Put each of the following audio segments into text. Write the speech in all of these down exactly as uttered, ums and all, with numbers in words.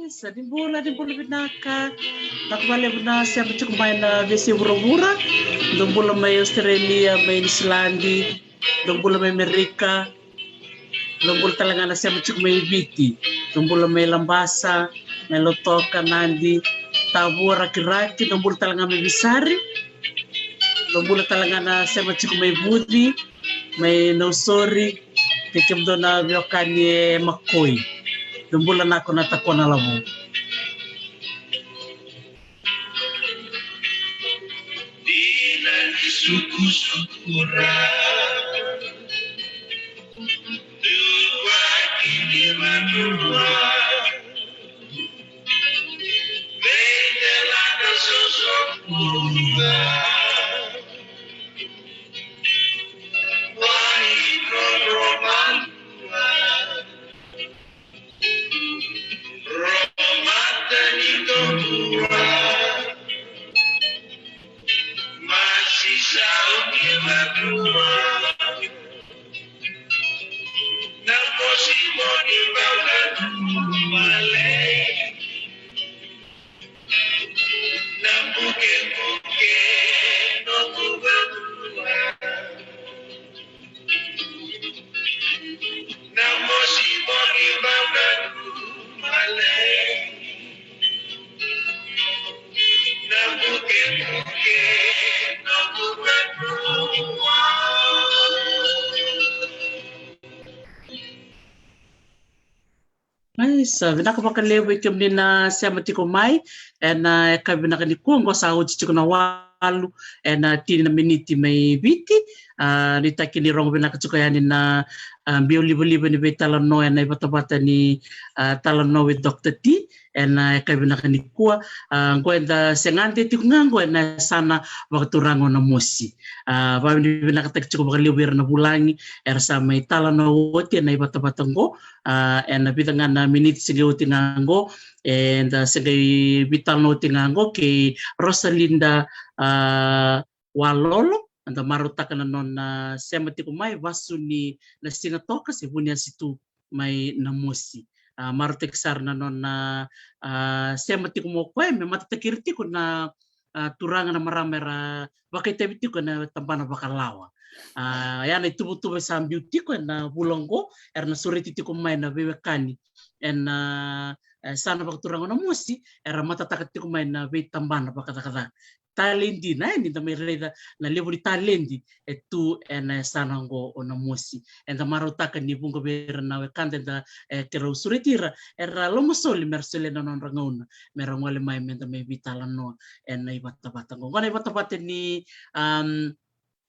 Isa, ni bula, ni bula vinaka. Vinaka vakalevu na sema tiko mai na veiyasai vuravura. Dou bula mai Australia, mai Niusiladi, dou bula mai Amerika, dou bula tale ga na sema tiko mai Viti, dou bula mai Labasa, mai Lautoka, Nadi, Tavua, Rakiraki, dou bula tale ga mai Visari, dou bula tale ga na sema tiko mai Vuci, mai Nausori, kei kemudou na veiwekani e Makoi. Dou bula vinaka na Takua na Lavo. Dina ni sukusuku ra, dua ki ni vanua, vei delana sosokuga, wai roromalua. Romata ni tokua, masisau ni vadrua, na mosi moni vagadrua lei, na bukebuke noqu vadrua. Na mosi moni vagadrua lei, na bukebuke noqu vadrua. Isa, vinaka vakalevu vei kemuni na sema tiko mai ena yakavi vinaka nikua. Oqo sa oti tiko na walu ena tini na miniti mai Viti. A, nuitaki ni rogo vinaka tiko yani na, a, biau livaliva ni veitalanoa ena ivatavata ni, a, talanoa with Doctor T ena yakavi vinaka nikua. A, oqo eda se gade tiko ga oqo ena yasana vakaturaga o Namosi. A, vakavinavinakataki tiko vakalevu vei ira na vulagi era sa mai talanoa oti ena ivatavata oqo. A, ena vica ga na miniti se qai oti ga oqo, eda se qai veitalanoa oti ga oqo kei Rosalinda, a, Walolo, eda marautaka na nona sema tiko mai vasu ni na Sigatoka se Vuniasitu mai Namosi. A, marautaki sara na nona, a, sema tiko mai o koya me matataki ira tiko na, a, turaga, na marama era vakaitavi tiko ena tabana vakalawa. A, ya na ituvatuva sa biu tiko ena vula oqo, era na sureti tiko mai na veiwekani ena, e, yasana vakaturaga o Namosi, era matataka tiko mai na veitabana vakacakacaka. Taledi, na, e, ni da mai raica na levu ni taledi e tu ena yasana oqo o Namosi. Eda marautaka ni vuqa vei ira na wekada eda, e, keirau sureti ira, era lomasoli mera solia na nodra gauna mera gole mai meda mai veitalanoa ena ivatavata oqo. Oqo na ivatavata ni, am,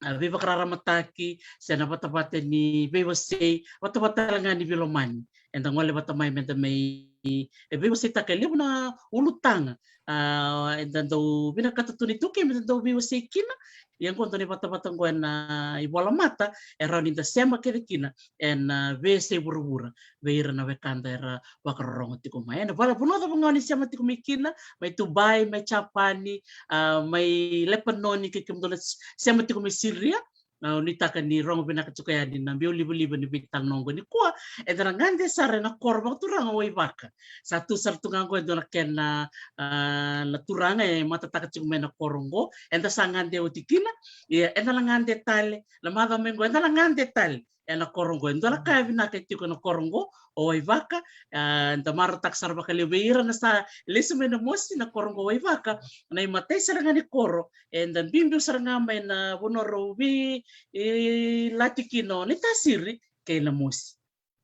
a, veivakararamataki se na vatavata ni veiwasei, vatavata tale ga ni veilomani. Eda gole vata mai meda mai, e, veiwaseitaka e levu na ulutaga, a, eda dau vinakata tu na iTaukei meda dau veiwasei kina. Ia oqo dua na ivatavata oqo ena ivolamata e rawa ni da sema kece kina ena, a, veiyasai vuravura vei ira na wekada era vakarorogo tiko mai. Ena vala, vanua cava ga o ni sema tiko mai kina, mai Dubai, mai Japani, a, mai Lepanoni, kei kemudou na s-, sema tiko mai Siria, a, nuitaka ni rogo vinaka tiko yani na biau livaliva ni veitalanoa oqo nikua. Eda na gade sara ena koro vakaturaga o Waivaka. Sa tu sara tu ga oqo e dua na kena, a, na turaga e matataka tiko mai na koro oqo. Eda sa gade oti kina. Ia, eda na gade tale na macawa mai oqo, eda na gade tale ena koro oqo. E dua na ka e vinaka e tiko ena koro oqo o Waivaka. A, da marautaka sara vakalevu vei ira na sa lesu mai Namosi, na koro oqo o Waivaka, na imatai sara ga ni koro eda biubiu sara ga mai na vanua rau vei, e, lati kina o Naitasiri kei Namosi.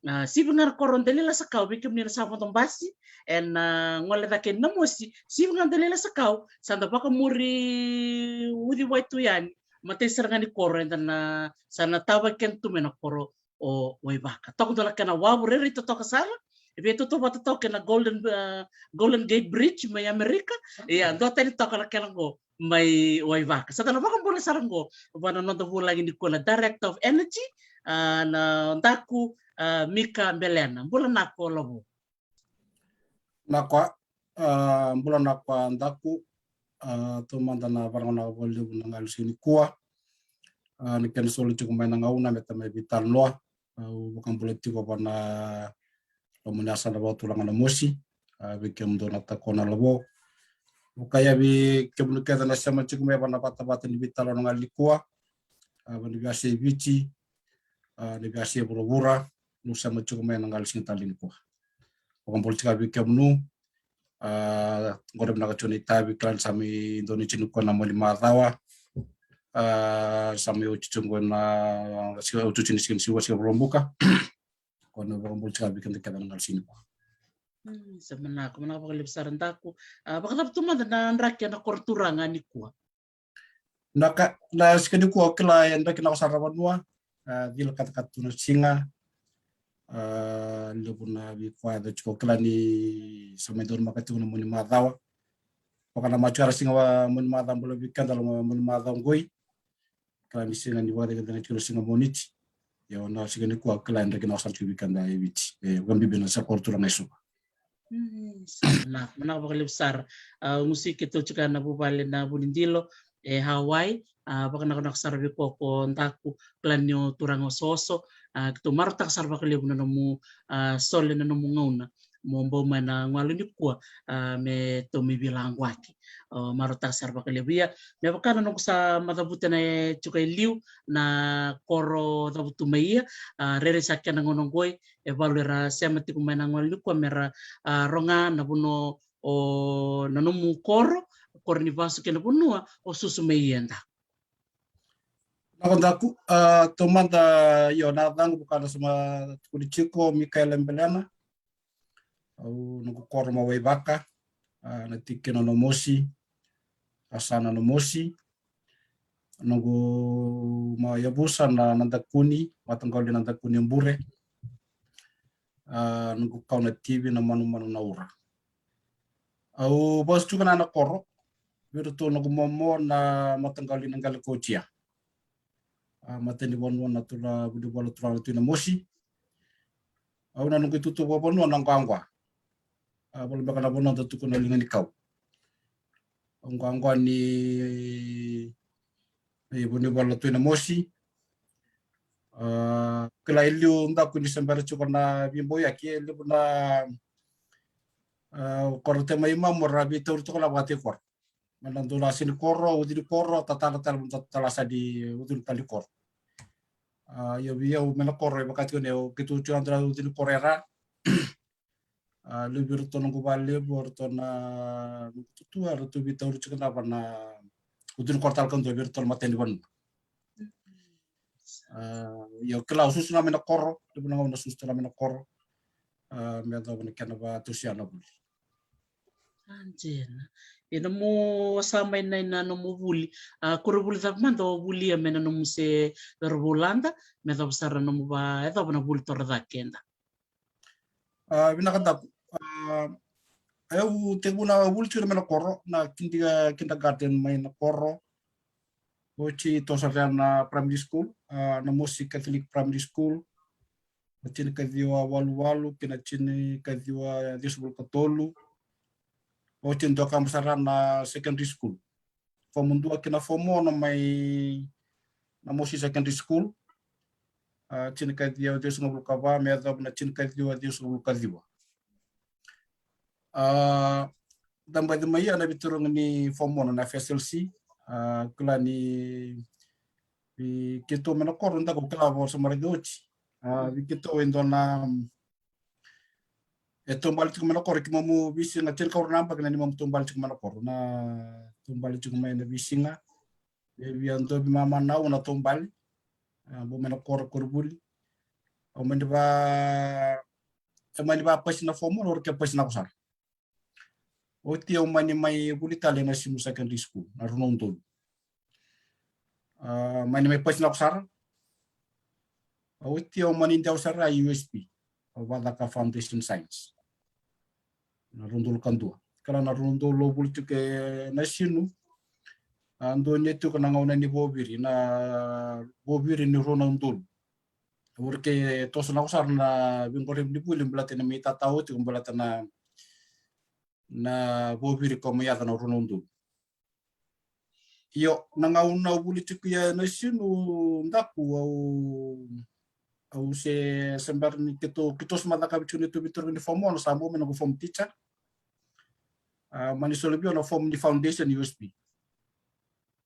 A, sivi ga na koro o Delailasa Kau, vei kemuni na sa vodo basi ena, a, gole cake i Namosi, sivi ga o Delailasa Kau, sa da vakamuri Uciwai tu yani, matai sara ga ni koro eda na, sa na tavaki keda tu mai na koro o Waivaka. Toka dua na kena wavu rairai totoka sara, e via tautauvata toka kei na Golden, a, Golden Gate Bridge mai Amerika. Ia, duatani toka na kena oqo mai Waivaka. Sa da na vakabula sara oqo vua na noda vulagi nikua, na Director of Energy, a, na daku, a, Mika Belena. Bula vinaka Lavo. Vinaka, a, bula vinaka daku, a, taumada na vakarogo vinaka vakalevu na galu siga nikua. A, na kena soli tiko mai na gauna me tamai veitalanoa. Au vakabula tiko vana loma ni yasana vakaturaga na Mosi. A, vei kemudou na Takona Lavo. Vakaya vei kemuni kece na sema tiko mai vana vatavata ni veitalanoa na gale nikua. A, vana veiwase i Viti. A, ni veiwase i vuravura. Ni sema tiko mai na gale siga tale nikua. Vakabula tiko vei kemunu. A, qori vinaka tiko na itavi, kila ni sa mai dua na tini nikua na moli macawa. A, sa mai oti tiko na siga, oti tiko ni siga, siga, siga Vuravura. Ko na vakabula tiko vei keda kece na gale siga nikua. Mm, sa manako, manako vakalevu sara Daku. A, vakacava tu mada na draki ena koro turaga nikua? Na ka, na siga nikua o kila e draki na sara vanua. A, cila katakata tu na siga. A, levu na veika e yaco tiko, o kila ni sa mai donumaka tiko na moni macawa. Vaka na matua era siga va moni macawa bula vei keda loma moni macawa qoi. Kila ni siga ni vakacegacega tiko na siga Moniti. Io, na siga nikua o kila e draki na sara tiko vei keda e Viti. E, vakabibi na sa koro turaga e Suva. Mm, sa manako, manako vakalevu sara. A, gusi keitou tiko na vuvale na Vunidilo e Hawaii. A, vakanakonako sara vei koya ko Daku, kila ni o turaga osooso. A, keitou marautaka sara vakalevu na nomu, a, sole na nomu gauna mo bau mai na galu nikua, a, me tou mai veilaqwaki. O, marautaka sara vakalevu. Ia, me vaka na noqu sa macavuta na e tiko e liu na koro cavutu mai ia, a, rairai sa kena gauna qoi, e valu era sema tiko mai na galu nikua mera, a, roga na vanua o na nomu koro, koro ni vasu kei na vanua o susu mai ia. Daku, a, taumada, io, na yacaqu vaka na sa mai tukuni tiko, Mikaela Belena. Au noqu koro mai Waivaka, a, na tikina na Mosi, yasana na Mosi. Noqu mai yavusa na, na Dakuni, mataqali na Dakuni e Bure. A, noqu kau na Tivi na Manumanu na Ura. Au vasu tiko na koro vei iratou noqu momo na mataqali na Qele Kotia. A, matanivanua na tura, Vunivola Turaga na Tui Namosi. Au na noqu itutu vakavanua na Qwaqwa. A, vola beka na vanua da tukuna Liga ni Kau. Qwaqwa ni, ni Vunivola Tui Namosi. A, kila e liu Daku ni se bera tiko na veiboyaki, e levu na, a, koro te mai mamu ra veitauri toka la vakatikora. Mai na dua na sini koro, ucu ni koro, tatala tale, tatala sa ni ucu ni tali koro. A, io vei au mai na koro e vaka tiko ni o keitou tiko na dua na ucu ni koro era. A, levu vei iratou noqu valevu, o iratou na noqu tutua, eratou veitauri tiko na va na ucu ni koro tale kadua vei iratou na matanivanua. A, io kila au susu ga mai na koro, levu na gauna susu tu ga mai na koro. A, me yacova na kena vakatausia na vuli. A, dina. E nomu wasa mai na, na nomu vuli. A, koronivuli cava mada o vulia mai na nomu se verovolada, me yacova sara na nomu va, yacova na vuli torocake eda. A, vinaka Daku. A, au tekivu na vuli tiko mai na koro, na kindi-, kindergarten mai na koro. Oti toso na primary school, a, Namosi Catholic Primary School. Na tinikaciwa waluwalu kei na tinikaciwa ciwasagavulu ka tolu. Oti doka sara na secondary school. Fomu dua kei na fomu ono mai Namosi Secondary School. A, tinikaciwa ciwasagavulu ka va me yacova na tinikaciwa ciwasagavulu ka ciwa. A, da baci mai ia na veitarogi ni fomu ono na F S L C. A, kila ni vei keitou mai na koro, Daku, kila vakasamaraki oti. A, vei keitou e dua na, e taubale tiko mai na koro, keimami veisiga, tinikaono na yabaki na neimami taubale tiko mai na koro. Na taubale tiko mai na veisiga. E via dovi mama na au na taubale. A, bau mai na koro koronivuli. Au mani va, e mani va pasi na fomu ono, au raica e pasi na koro sara. Oti au mani mai vuli tale na Sinu Secondary School, na rua na udolu. A, mani mai pasi na koro sara. A, oti au mani dewa sara i U S P. Au vacaka Foundation Science. Na rua na udolu ka dua. Kila na rua na udolu au vuli tiko e na Sinu. A, dua ni tiko na gauna ni voviri, na voviri ni rua na udolu. Au raica e toso na koro sara na veiqaravi ni vuli baleta na mai tata oti, baleta na, na voviri ka mai yaco na rua na udolu. Io, na gauna au vuli tiko ia na Sinu, Daku, au, au se, se bera ni keitou, keitou se ma cakavi tiko na neitou veitarogi ni form one, sa bau mai noqu form teacher. A, mani soli vei au na form ni foundation U S P.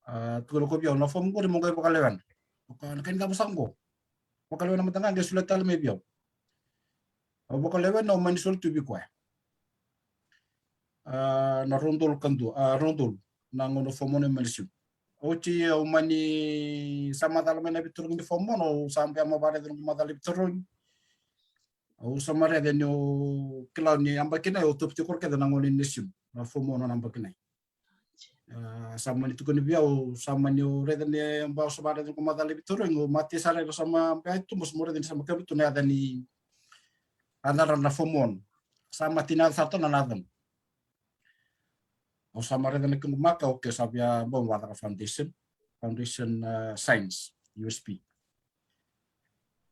A, tukuna ko vei au na form qori mo qai vakalewena. Au kaya, na ka ni cava saka qo? Vakalewena mada ga qai solia tale mai vei au. Au vakalewena, au mani soli tu vei koya. A, na rua na udolu ka dua, a, rua na udolu na gauna form one mani Sinu. Oti au mani sa macala mai na veitarogi ni form one, au sa bau ma vakaraica noqu macala ni veitarogi. Au sa ma raica niu kila ni yabaki nai au topi tiko kece na gauna ni Sinu, na form one na yabaki nai. A, sa mani tukuni vei au, sa mani au raica ni bau sa vakaraica noqu macala ni veitarogi, au mate sara, au sa ma bau tu, au sa ma raica ni sa ma kavi tu na yaca ni, a, na, na form one. Sa mate ni yaca sara tu na yaca. Au sa ma raica na kequ maka, okay, sa via bau vacaka foundation, foundation, a, science, U S P.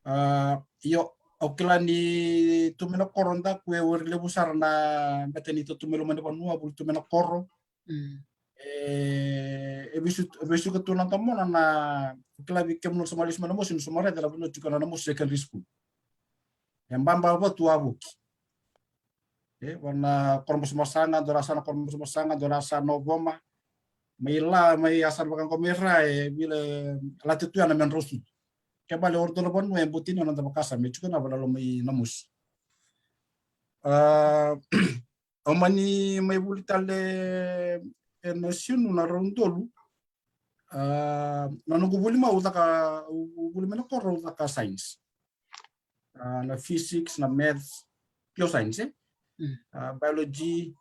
A, io, au kila ni tu mai na koro, Daku, e wari levu sara na bete ni tu mai loma ni vanua, vuli tu mai na koro. Mm. E, e vesu, e vesuka tu na domona na, kila vei kemuni sa ma lesu mai Namosi, ni sa ma raica na vanua tiko na Namosi Secondary School. E baba vatu a vuki. E, vana koro Bosemasaga, dua na yasana koro Bosemasaga, dua na yasana o Voma. Mai la, mai yasana vaka qo mai ra, e vila lati tu ya na me drau sucu. Ke bale o ratou na vanua e botini na noda vakasama, e tiko na vana loma i Namosi. A, au mani mai vuli tale e na Sinu na rua na udolu. A, na noqu vuli mai au caka, au vuli mai na koro au caka science. A, na physics, na maths, pure science, e? Mm. A, biology,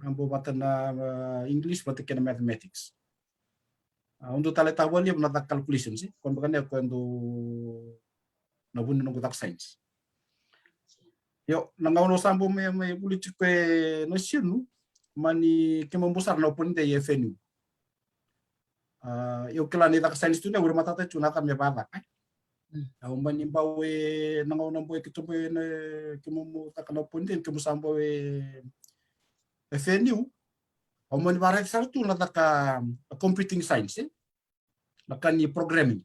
a, bau vata na, a, English, vata kei na mathematics. A, au dau taleitaka vakalevu na caka calculations, e? Ko beka ni ko e dau na vu ni noqu caka science. Io, na gauna au sa bau mai, mai vuli tiko e na Sinu, mani keimami bau sara na opening day e F N U. A, au kila ni caka science tu, au via matata tu na ka me vacaka, e? Mm. Au mani bau e, na gauna bau e keitou bau e na, keimami caka na opening day, keimami sa bau e F N U. Au mani vakaraica sara tu na caka, a, computing science, e? Na ka ni programming.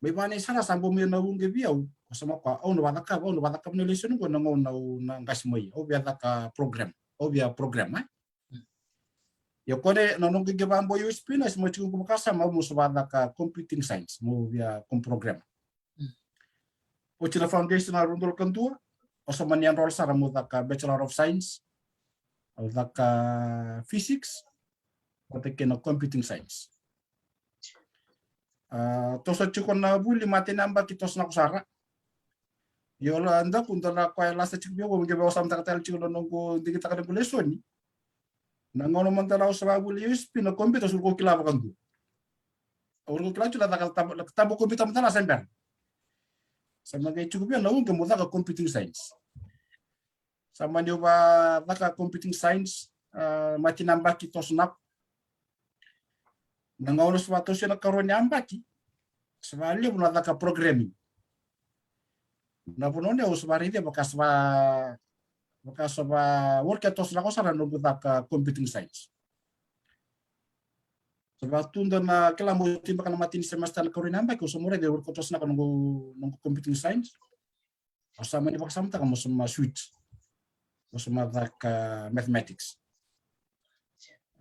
Mai vana sara sa bau mai na uqeti vei au, au sa ma kaya, au na vacakava, au na vacakava na lesson qo na gauna au na qase mai, au via caka program, au via program, e? Ia ko na noqu qai vabau U S P na, sa mai tiko qo vakasama, au sa vacaka computing science, au via com program. Mm. Oti na foundation na rua na udolu ka dua, au sa mani enroll sara meu caka Bachelor of Science, au caka physics, vata kei na computing science. A, toso tiko na vuli, mate na yabaki, toso na ko sara. Io, la, Daku, dua na ka e lasa tiko vei au, au qai vakasamataka tale tiko na noqu digitaka noqu lesoni. Na gauna mada la au sa vuli U S P na computer, au sa kila vakadua. Au kila tu na caka tabu, tabu computer mada la sa bera. Sa na qai tiko vei au na uqeti meu caka computing science. Sa mani au vacaka computing science, a, mate na yabaki, toso na ko. Na gauna sa vatoso na karua ni yabaki, sa valevu na caka programming. Na vanua ni au sa varaica vaka sa va, vaka sa va work e toso na ko sara noqu caka computing science. Sa vatuda na kila mo tibaka na mate ni semester na karua ni yabaki, au sa mo raica e work e toso na ko noqu, noqu computing science. Au sa mani vakasamataka meu sa ma switch, meu sa ma caka mathematics.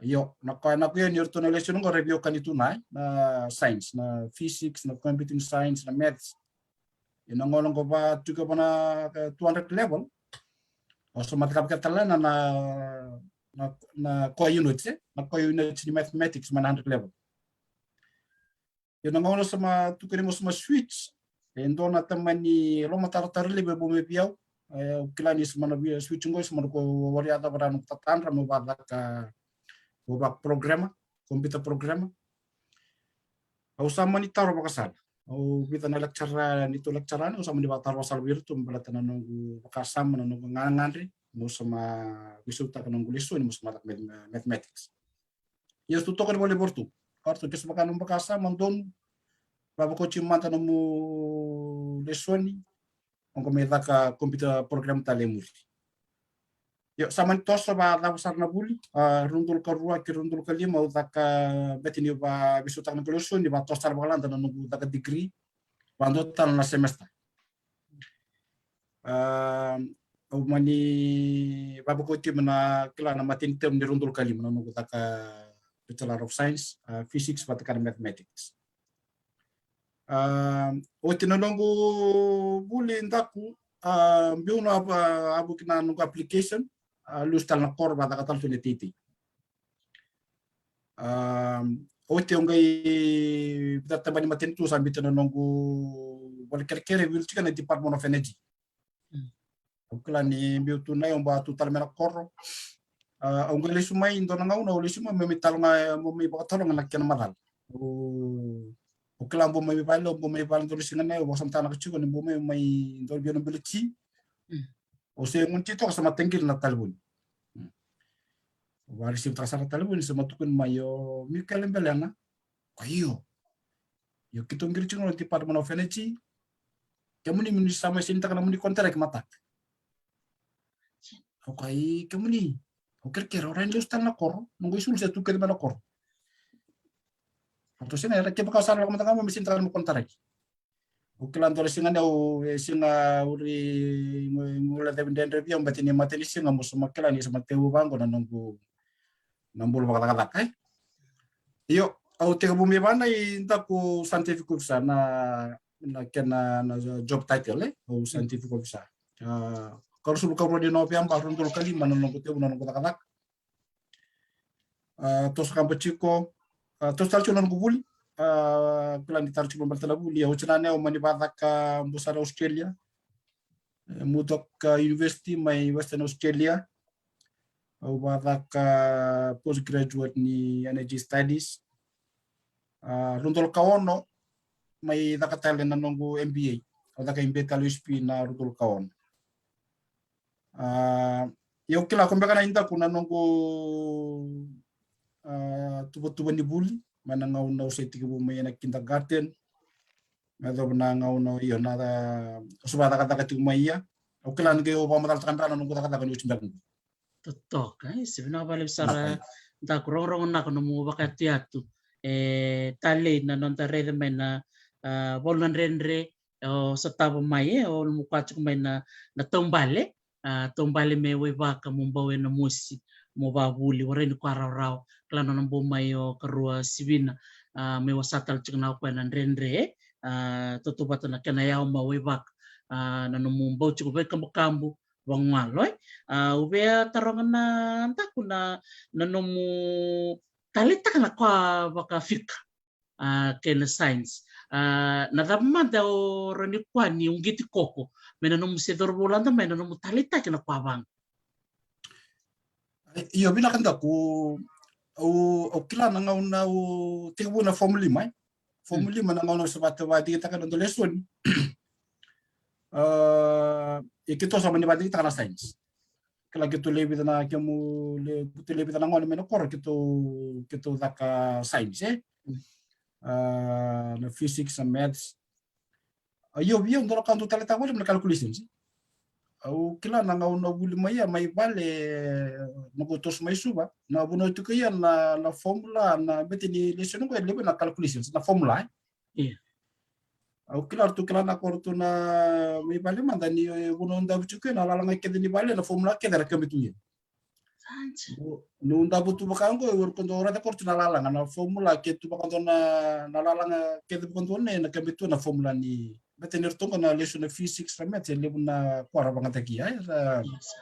Io, na ka, na ka ya ni ratou na lesson qo ra via kani tu na, na science, na physics, na computing science, na maths. Ia na gauna qo va tiko va na, e, two hundred level, au sa ma cakava kece tale na, na, na, na core units, e? Na core units ni mathematics mai na hundred level. Ia na gauna sa ma tukuni meu sa ma switch, e dua na tamani lomatarotaro levu e bau mai vei au. E, au kila ni sa ma na via switch qo, sa ma na ko wari a cava na noqu tatadra meu vacaka, meu vaka programmer, computer programmer. Au sa mani taro vakasala. Au vica na lecturer, neitou lecturer, au sa mani vakataro vakasala vei iratou me baleta na noqu vakasama, na noqu gagadre meu sa ma veisautaka na noqu lesoni meu sa ma caka math-, mathematics. Ia sa tu toka ni vale vei ratou. Ka ratou, ke sa vaka nomu vakasama donu, vavakoti mada nomu lesoni, o qai mai caka computer program tale e muri. Io, sa mani toso va cava sara na vuli, a, rua na udolu ka rua ki rua na udolu ka lima, au caka bete ni va veisautaka na qolesoni, va toso sara vakalada na noqu caka degree, va dua tale na semester. A, au mani vavakauti me na kila na mateni term ni rua na udolu ka lima na noqu caka Bachelor of Science, a, Physics vata kei na Mathematics. A, oti na noqu vuli daku, a, biu na a, a, vuki na noqu application, a, lusi tale na koro, vacaka tale tu na teitei. A, oti au qai vica tabani matanitu sa biuta na noqu vale kerekere, vuli tiko na Department of Energy. Mm. Au kila ni biu tu na, au ba tu tale mai na koro. A, au qai lesu mai dua na gauna, au lesu mai, mai, mai taloga, mai, mai vakataloga na kena macala. Au, au kila bau mai vale, au bau mai vale dua na siga na, au vakasamataka na ka tiko ni bau mai, mai dua na via na biliki. Mm. Au se gunu tiko toka sa mataqili na talevoni. Mm. Au vareceive taka sara na talevoni, sa matukuni mai, "Io, Michael Belena." Ko io. Io, keitou qiri tiko na Department of Energy. Kemuni, muni sa mai sainitaka na muni kontaraki mataka. Au kaya, "I kemuni." Au kerekere, au rai ni lesu tale na koro, noqu isulu se tu kece mai na koro. Au tou sega, era kevaka sa lako mataka mo me sainitaka na kontaraki. Au kila dua na siga ne au, e siga uri, gu, gu la cavi dredre via, bati ni mata ni siga mo sa ma kila ni sa ma tevu vaqo na noqu na bula vakacakacaka, e. Io, au tekivu mai vana i daku scientific officer na, na kena na job title, e, au scientific officer. A, ka ruasagavulu ka rua ni Noveba, rua na udolu ka lima na noqu tevu na noqu cakacaka. A, toso kaba tiko, a, toso tale tiko na noqu vuli. A, kila ni tara tiko mai baleta na vuli, au tina ne au mani vacaka bau sara Australia. E, Murdoch, a, University mai Western Australia. Au vacaka postgraduate ni Energy Studies. A, rua na udolu ka ono, mai caka tale na noqu M B A. Au caka M B A tale U S P na rua na udolu ka ono. A, io, kila ko beka na i daku na noqu, a, tuvatuva ni vuli, mai na gauna au se tekivu mai ena kindergarten. Me yacova na gauna, io, na, a, au se vakacakacaka tiko mai ia. Au kila ni qai au vakamacalataka beka na noqu cakacaka ni oti beka. Totoka, e, se vinaka vakalevu sara. Vinaka. Daku, rogorogo vinaka nomu vakayatuyatu. E talei na noda raica mai na, a, valu na dredre, e, o sotava mai, e, o nomu kua tiko mai na, na taubale, a, taubale me waivaka mo bau ena mosi, mo vavuli, warai ni kua rawarawa. Kila nona bau mai o Karua Sivina, a, me wasa tale tiko na o koya na dredre, a, tautauvata na kena yawa ma waivaka, a, na nomu bau tiko vaikabukabu, vagalo, e. A, au via taroga na daku na, na nomu taleitaka na kua vakafika, a, kei na science. A, na cava mada o rawa ni kua ni uqeti koko me na nomu se cauravou lada mai na nomu taleitaki na kua vaqa? Io, vinaka daku, au, au kila na gauna au tekivu na form lima, e. Form lima na gauna au se vata vakadigitaka na dua lesoni. A, e keitou sa mani vakadigitaka na science. Kila keitou lewe vica na kemu, le, keitou lewe vica na gone mai na koro keitou, keitou caka science, e. A, na physics, na maths. A, io, io, dua na ka dau taleitaka voli na calculations. Au kila na gauna au vuli mai ia mai vale, noqu toso mai Suva, na vanua tiko ia na, na formula, na bete ni lesoni qo e levu na calculations, na formula, e. Io. Au kila ratou kila na koro tu na mai vale mada ni, e, vanua au davu tiko ia na lalaga kece ni vale, na formula kece era kabe tu ia. Niu davu tu vaka qo, e, ori kodo raica koro tu na lalaga, na formula ke tu vaka qo na, na lalaga kece vaka qo ne, na kabe tu na formula ni, bete ni ratou qo na lesoni na physics, na maths, e levu na kua ra vagataki, e, ra. Io, sa.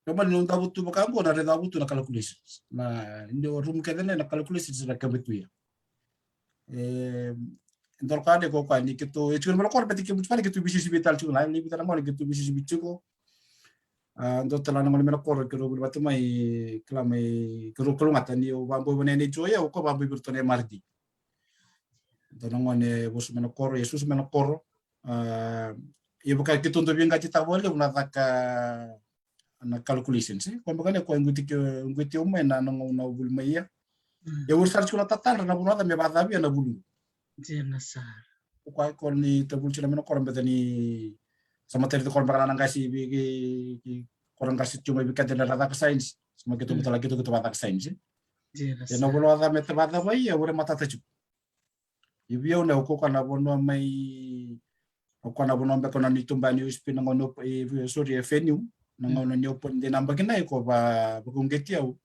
Kemuni niu davu tu vaka qo na raica tu na calculations. Na, ni rumu kece ne, na calculations na kabe tu ia. E, dua na ka ne ko koya ni keitou, e tiko na melo koro bete keitou tiko vale keitou veisisivi tale tiko na, levu tale na gone keitou veisisivi tiko. A, dua tale na gone mai na koro keirau vuli vata mai, kila mai, keirau kalougata ni au vakabauta vei na N H O, ia au ka vakabauta vei iratou na M R D. Dua na gone vosa mai na koro, e susu mai na koro. A, ia vaka keitou dau veiqatitaka vakalevu na caka na calculations, e. Koya beka ne koya e uqeti ke, uqeti au mai na, na gauna au vuli mai ia. Mm. E ori sara tiko na tatadra na vanua ca me vakacavia na vuli. Dina sara. Koya ko ni tavuli tiko na mai na koro beta ni sa matari tiko beka na qase vei, vei, vei Koro qase tiko mai vei keda na ra caka science. Sema keitou, mm, matala keitou, keitou vacaka science. Ena vula ca me ta vacava ia, ure matata tiko. I vei au na, au kaukaua na vanua mai, au kaukaua na vanua beka na ni tuba ni U S P na gauna, e, sorry, e F N U, na gauna ni open day na baki nai ko va, vakauqeti au.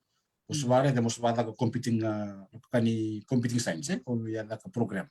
Mo se vakaraica, mo se vacaka computing, a, ka ni computing science, e, ko ia caka program.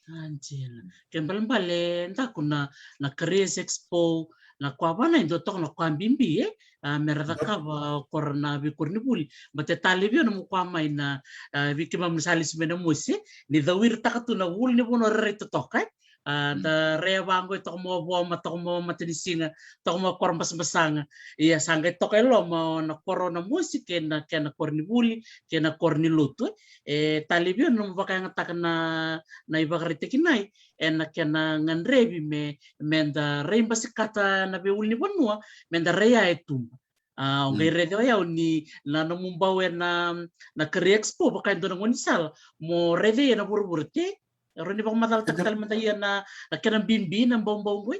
Angela. Ke balebale daku na, na Careers Expo, na koya vana e dua toka na koya bibi, e? A, me ra cakava o kora na veikoronivuli. Baleta e talevi au na nomu koya mai na, a, vei keimami sa lesu mai na mosi, e? Ni cauiritaka tu na vuli ni vanua rairai totoka, e? A, da rai vaqo e toka mai Voma, toka mai Matanisiga, toka mai koro basabasaga. Ia sa qai toka e loma o na koro na mosi kei na, kei na koronivuli, kei na koro ni lotu, e? E talevi au na nomu vakayagataka na, na ivakaraitaki nai, ena kena gadrevi me, me da rai basikata na veiulunivanua, me da rai ya e tuba. A, o qai raica o yau ni na nomu bau ena, na Career Expo, vaka e dua na gaunisala mo raica ena vuravura, te? E rawa ni vakamacalataka tale mada ia na, na kena bibi na baubau qoi.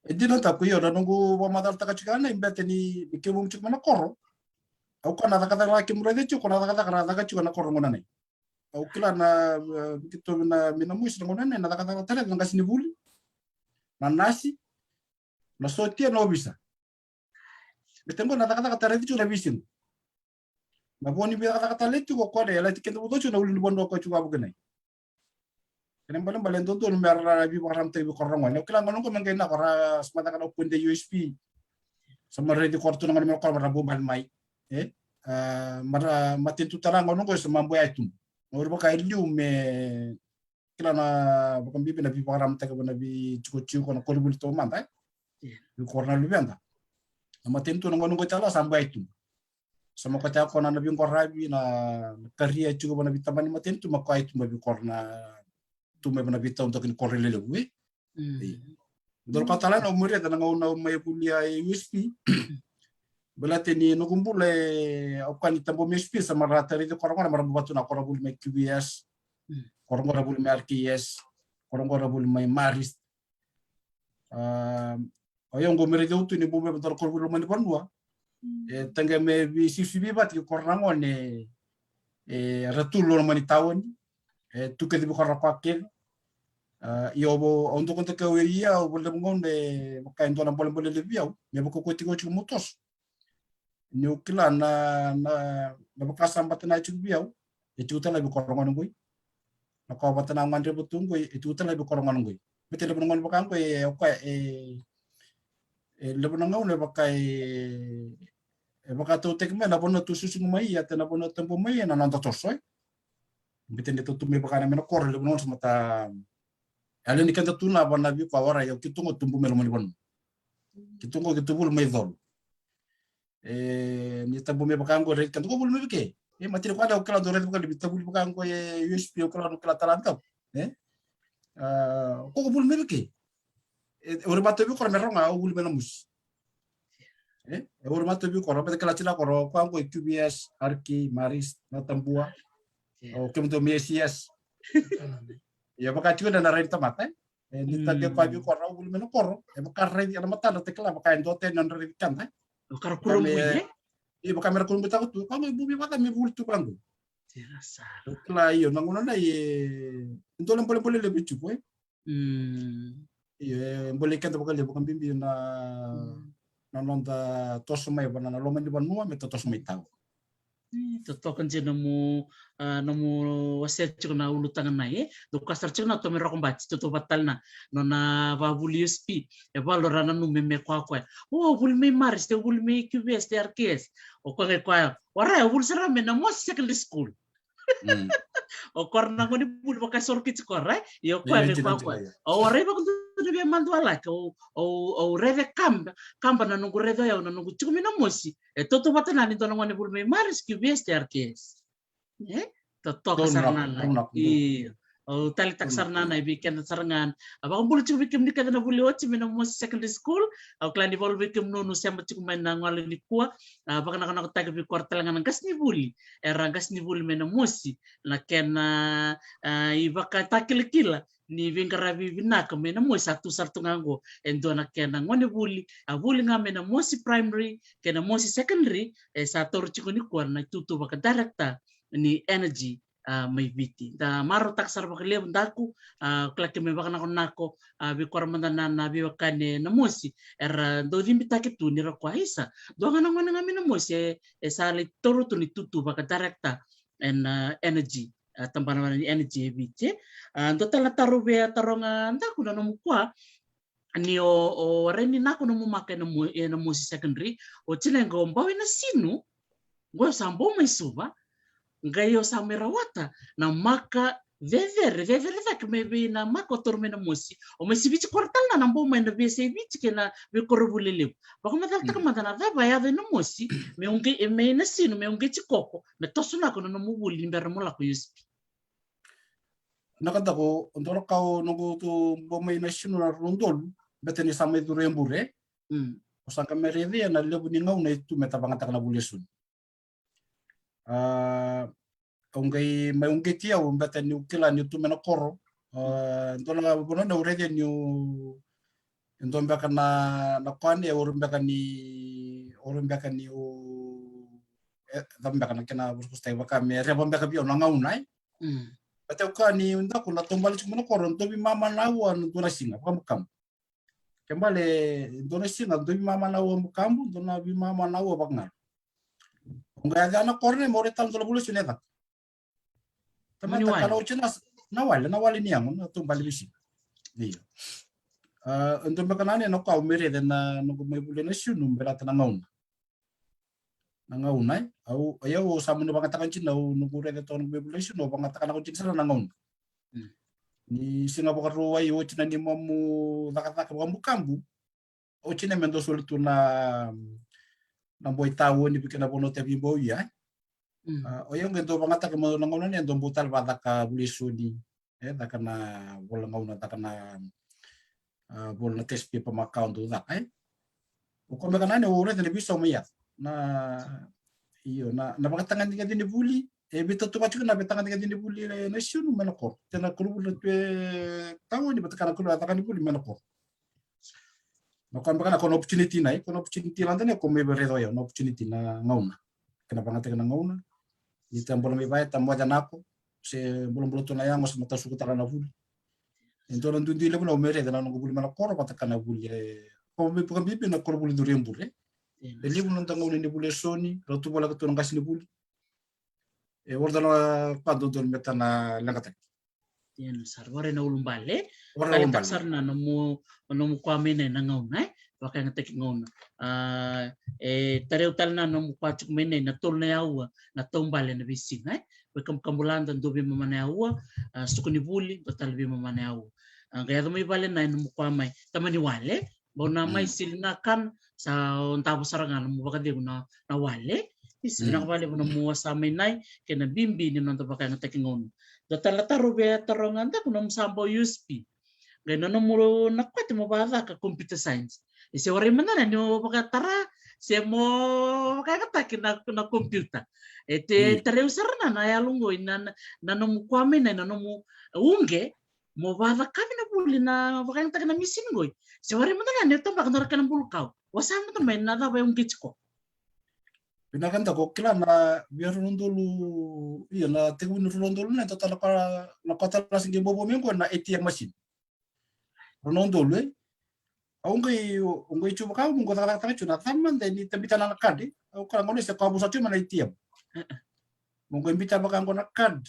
E dina, taku io, na noqu vakamacalataka tiko ya na i bete ni, ni keimami tiko mai na koro. Au kaukaua na cakacaka la keimami raica tiko, na cakacaka ra caka tiko na koro gauna nai. Au kila na, e, vei keitou na, mai na mosi na gauna nai, na cakacaka tale na qasenivuli, na nasi, na sotia, na ovisa. Bete qo na cakacaka tale tiko na veisiga. Na vo ni veicakacaka tale tiko o koya na, e lati keda vuto tiko na ulunivanua ko tiko a vuke nai. Kena balebale e dodonu me ra veivakaramataki vei koro na gone. Au kila gauna qo me qai na koro sa macaka na open day U S P. Sa mai raici koro tu na gone me koro me ra bubale mai. E? A, me ra matanitu tale gauna qo sa mai bua e tuba. Au rai vaka e liu me kila na vakabibi na veivakararamataki vei na veitikotiko na koronivuli taumada, e? Io. Vei koro na luveda. Na matanitu na gauna qo tale sa mai tu. Sa mai kotea koro na veiqaravi na, na karia tiko vei na veitabana ni matanitu, mai koya tu mai vei koro na, tu mai vei na veitaudaku ni koro lelevu, e? Mm. Io. Dua ka tale na au mai raica na gauna au mai vulia e U S P. Baleta ni noqu bula e, au kaukaua ni tabu mai U S P, sa mai ra tarai koro gona me ra bau vatu na koro vuli mai Q V S. Mm. Koro gona vuli mai R K S. Koro gona vuli mai Marist. A, o yau qo me raici au tu ni bau mai vata na koro vuli loma ni vanua. Mm. E taqe me veisivisivi vata ki koro na gone, e, ra tu loma ni taoni. E tu kece vei koro na koya kece. A, ia au, au doka doka au ia, au vale mo gauna e vaka e dua na bolebole levu vei au. Me vaka ko tiko tiko mo toso. Niu kila na, na, na vaka sa bata na tiko vei au, e tiko tale vei koro gone qoi. Na koya vata na gadreva tu qoi, e tiko tale vei koro gone qoi. Baleta levu na gone vaka qoi, e, o koya, e, e, levu na gauna e vaka e, e vakatautaki mai na vanua tu susugu mai, ia te na vanua tabu mai, na noda toso, e. Baleta ni tu tu mai vaka na me na koro, levu na gauna sa mata, e, levu ni keda tu na vana vei koya, ora, ia keitou qo tubu mai loma ni vanua. Keitou qo, keitou vuli mai Colo. E, ni tabu mai vaka qo, raici keda qo vuli mai vei ke. E, matini koya au kila dau raici vaka ni vei tabu vuli vaka qo e U S P, au kila, au kila tale dau. E? A, ko ko vuli mai vei ke. E, au rai vata vei koro me rogo, au vuli mai na mosi. E, au rai vata vei koro, me kila tiko na koro, koya qo e Q V S, R K, Marist, Natabua. Io. O kemudou mai S E S. Ia vaka tiko na rai ni tamata, e? E, ni taqe koya vei koro, au vuli mai na koro. E vaka raici ena matadra, te kila vaka e dua tani na raici keda, e? Vaka ra kurabui, e? Ia vaka me ra kurabui taka tu, koya qo e bau mai vata me vuli tu vaqo. Sera sara. Au kila io, na gauna nai, e, e dua na bolebole levu e tiko, e? Mm. Io, e bolei keda vakalevu, vakabibi na, mm, na noda toso mai vana na loma ni vanua me ta toso mai tau. E, totoka dina nomu, a, nomu wasea tiko na ulutaga nai, e? Dou kasara tiko na Tomi Rokobati, totoka vata tale na nona vavuli U S P. E valu ra nanumi me koya koya. O, vuli mai Marist, o vuli mai Q V S, te R K S. O koya qai koya, o rai, o vuli sara mai na Mosi Secondary School. Mm. O koro na gone vuli vaka soro kiti koro, e? Io, koya, io, me koya, koya. O rai vakadua na via madualaki, o, o, o raici kaba, kaba na noqu raici au na noqu tiko mai na mosi. E totoka vata na ni dua na gone vuli mai Marist, Q V S, te R K S. E? Totoka sara na na. Io. Au taleitaka sara na na i vei keda sara ga. A, vakabula tiko vei kemuni kece na vuli oti mai na Mosi Secondary School. Au kila ni valu vei kemuni nu sema tiko mai na gole nikua. A, vakanakonakotaki vei kora tale ga na qasenivuli. Era qasenivuli mai na mosi, na kena, a, ivakatakilakila ni veiqaravi vinaka mai Namosi sa tu sara tu ga oqo. E dua na kena gone vuli, a vuli ga mai Namosi Primary kei Namosi Secondary, e sa taura tiko nikua na itutu vaka director ni energy, a, mai Viti. Da marautaka sara vakalevu Daku, a, kila ke me vakanakonako, a, vei kora mada na, na veiwekani e Namosi era dau cibitaki tu ni ra kua, isa, dua ga na gone ga mai Namosi e, e sa lai taura tu na itutu vaka director ena, a, energy, a, tabana vaka ni energy e Viti. A, dua tale na taro vei a taroga Daku na nomu kua, ni o, o rai ni Naku nomu maka ena Mo-, ena Mosi Secondary, o tina qo bau ena Sinu, qo sa bau mai Suva, qai o sa mai rawata na maka cecere, cecere cake mai vei na maka o taura mai Namosi, o mai siviti kora tale na, na bau mai na veiyasai Viti kei na veikoronivuli lelevu. Vakamacalataka mada na cava e yaco e Namosi me uqe-, e mai na Sinu me uqeti koko me toso Naku na nomu vuli ni bera mo lako U S P. Na ka Daku, dua na ka o noqu tu bau mai na Sinu na rua na udolu, beta ni sa mai curu e bure. Mm. O sa qai mai raica na levu ni gauna e tu me ta vagataka na vuli e Sinu. A, au qai mai uqeti au, beta niu kila niu tu mai na koro. A, dua na vanua niu raica niu, e dua beka na, na kone, e ori beka ni, ori beka niu, e, cava beka na kena vosavosataki vaka me reva beka vei au na gauna, e. Mm. Beta au kaya ni Daku na taubale tiko mai na koro, dua veimama na aua na dua na siga, vakabukabu. Ke bale, dua na siga, dua veimama na aua bukabu, dua na veimama na aua vakagalu. Au qai yaco na koro ne, mo rai tale dua na vuli e Sinu e caka. Tamata ka na oti na, na wale, na wale ni yago, na taubale veisiga. Io. A, e dua beka na ne, na ka au mai raica na, noqu mai vuli na Sinu, me rata na gauna. Na gauna, e. Au, o yau, au sa mani vagataka dina, au noqu raica toka noqu mai vuli na Sinu, au vagataka na dina sara na gauna. Mm. Ni siga Vakarauwai, oti na neimamu cakacaka vakabukabu, oti na me dau soli tu na, na boi taoni vei kei na vanua tavi bau ia, e. Mm. A, o yau qai dau vagataka mai na gauna ne, dau bau tale vacaka vuli e Sinu, e, caka na vola gauna, caka na, a, vola na test paper makawa dau caka, e. O koya beka na ne, o raica na veisau mai yaco. Na, io, na, na vakatagacega ni vuli, e veitautauvatataki na vakatagacega ni vuli e na Sinu mai na koro. Kei na koronivuli na tu e taoni, vata kei na koronivuli caka ni vuli mai na koro. Na koya beka na ko na opportunity na, ko na opportunity lada ne ko mai vei raica o yau, na opportunity na gauna. Kena vagataki na gauna. Ni ta bula mai vaya, ta moce nako, se bulabula tu na yago, se mata suku tale na vuli. E dua na duidui levu na au mai raica na noqu vuli mai na koro vata kei na vuli e, ko mai vakabibi na koronivuli curu e bure. E levu na noda gauna ni vuli e Sinu, rau tu voleka tu na qasenivuli. E, ora dua na ka dodonu me ta na leqataki. Io, na sara, warai na ulubale. Warai na ulubale. Sara na nomu, nomu kua mai na, na gauna, e? Vakayagataki gauna. A, e, tarai au tale na nomu kua tiko mai na, na tolu na aua, na taubale na veisiga, e? Vei kabukabu lada, dua veimama na aua, a, suku ni vuli, dua tale veimama na aua. A, qai yaco mai vale na nomu kua mai, tamani wale, bau na mai sili na kana, sa o davo sara ga nomu vakacegu na, na wale. Isa, vinaka vakalevu nomu wasa mai na, kei na bibi ni noda vakayagataki gauna. Dua tale na taro vei a taroga Daku, nomu sa bau U S P. Qai na nomu na kua ti mo vakacaka computer science. E se warai mada na ni o vakatara, se mo vakayagataki na, na computer. E te tarai au sara na, na yalo qo, na, na, na nomu kua mai na, na nomu uqe, mo vakacakavi na vuli na vakayagataki na misini qoi. Se warai mada na ni o tabaka na nodra kena bulu kau. Wasa mada mai na cava e uqeti ko. Vinaka Daku, kila na via rua na udolu, io, na tekivu ni rua na udolu na, e dua tale na ka, na ka tale na siga e bobo mai qo na A T M machine. Rua na udolu, e. Au qai, au qai tu vaka, au qai cakacakataka tu na cava mada ni tabita na card, e. Au kila gauna se ka vusa tu mai na A T M. Au qai bita vaka qo na card.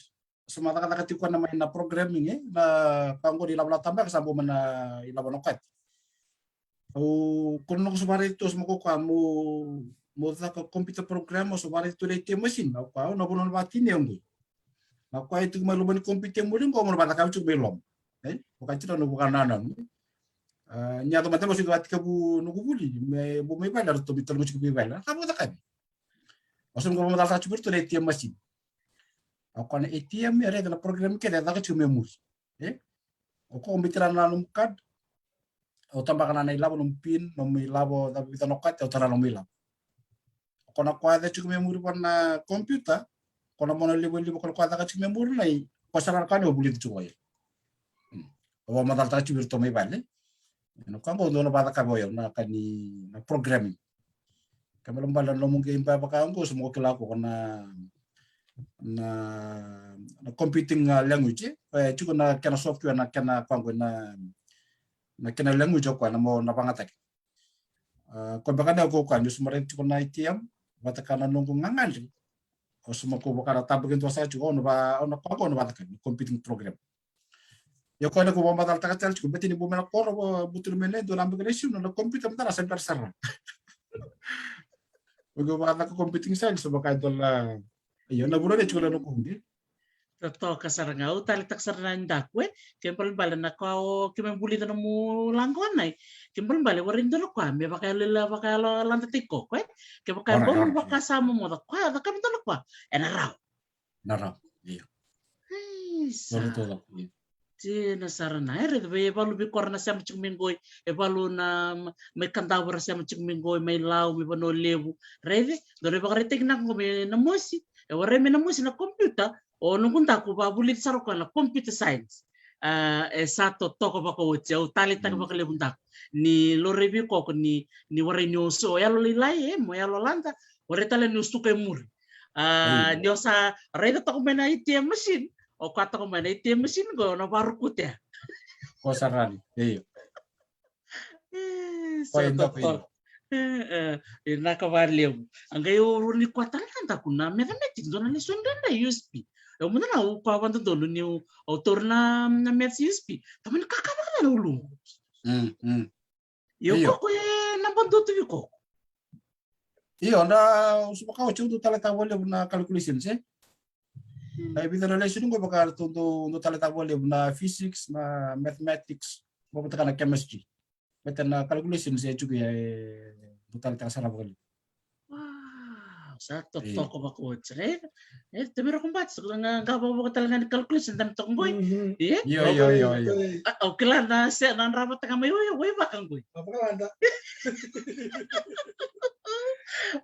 Sa ma cakacaka tiko na mai na programming, e, na ka qo ni ilavo na tabaka sa bau mai na ilavo na kati. Au, ko na noqu sa vakaraici tu, sa ma ko koya mo, mo caka computer program, au sa vakaraici tu na A T M machine, au koya, au na vanua na vakatini au qo. Na koya e tiko mai loma ni computer e muri qo, au na vakacaka tiko mai loma. E, vakatira na vakanananu. A, ni yaco mada mai, au sa qai vakatekivu noqu vuli, me bau mai vale, ratou mai tale qo tiko mai vale. Ka vakacakavi. Au sa qai vakamacala sara tiko vei ratou na A T M machine. O koya na A T M, e raica na program kece e caka tiko mai muri. E? O koya o bita na nomu card, o tabaka na ilavo, nomu pin, nomu ilavo, cava vica na okati, o tara nomu ilavo. O koya na koya e caka tiko mai muri vua na computer, o koya na mona livaliva, o koya na koya e caka tiko mai muri na i, o koya sara na ka ni o vulica tiko o ya. Mm. Au vakamacalataka tiko vei iratou mai vale. Na ka qo dou na vakacakava o yau na ka ni na programming. Kena ibalebale na nomu qai baya vaka qo, se mo kila ko na na na computing, ah, language, eh, tiko na kena software, na kena ka qo na na kena language o koya na mo na vagataki. Ah, ko beka na ko koya ni suma rei tiko na I T M, vata ka na noqu gagadre. O suma ko vaka na tabaki dua sa tiko, o na va, o na ka qo na vata ka na computing program. Ia koya na ko vakamacalataka tale tiko, bete ni bau mai na koro, bau tu mai na dua na beka na issue na computer, mada na sa bera sara. Ko vakacaka computing science, vaka e dua na, io, na vuna ni tiko na noqu qo. Totoka sara ga, au taleitaka sara na daku, e. Kena ibalebale na ka o keimami vulica nomu laqo na, e. Kena ibalebale warai dua na koya me vakayalola, vakayalolada tiko, e. Kevaka e bau vakasama mo caka koya, caka me dua na koya ena rawa. Na rawa, io. Ei, sa. Dina sara na, e raica, vei e valu vei kora na sema tiko mai qoi, e valu na, mai Kadavu ra sema tiko mai qoi, mai Lau, mai Vanua Levu, raica, dou na ivakaraitaki na qo mai Namosi, e warai mai Namosi na computer, o noqu daku vavulici sara koya na computer science. Ah, e sa totoka vakaoti, au taleitaka vakalevu daku. Ni laurai vei koko ni, ni warai ni o so, yalolailai, e, mo yalolada, warai tale ni o suka e muri. Ah, ni o sa raica toka mai na A T M machine, o koya toka mai na A T M machine qo, na varukutea. Ko sara ni, io. E, sa totoka. E, e, e, vinaka vakalevu. A qai au rua ni koya tale na daku na mathematics, dua na lesoni dredre U S P. Au mada na au koya vakadodonu ni au, au taura na, na maths U S P. Tamani kakava na ulu. Mm, mm. Io, koko e naba dua tu vei koko. Io, na, au sa vaka oti au dau taleitaka vakalevu na calculations, e? Na vica na lesson qo vaka ratou dau, dau taleitaka vakalevu na physics, na mathematics, vaka vata ka na chemistry. Baleta na calculations e tiko ya e dau taleitaka sara vakalevu. Wow, sa totoka vakaoti, right? E, tamira ko bati, sa ga, ga vaka, vaka tale ga ni calculation, dami toka qoi. E? Io, io, io, io. A, au kila na se, na dra vata ga mai, oi, oi, vaka qoi.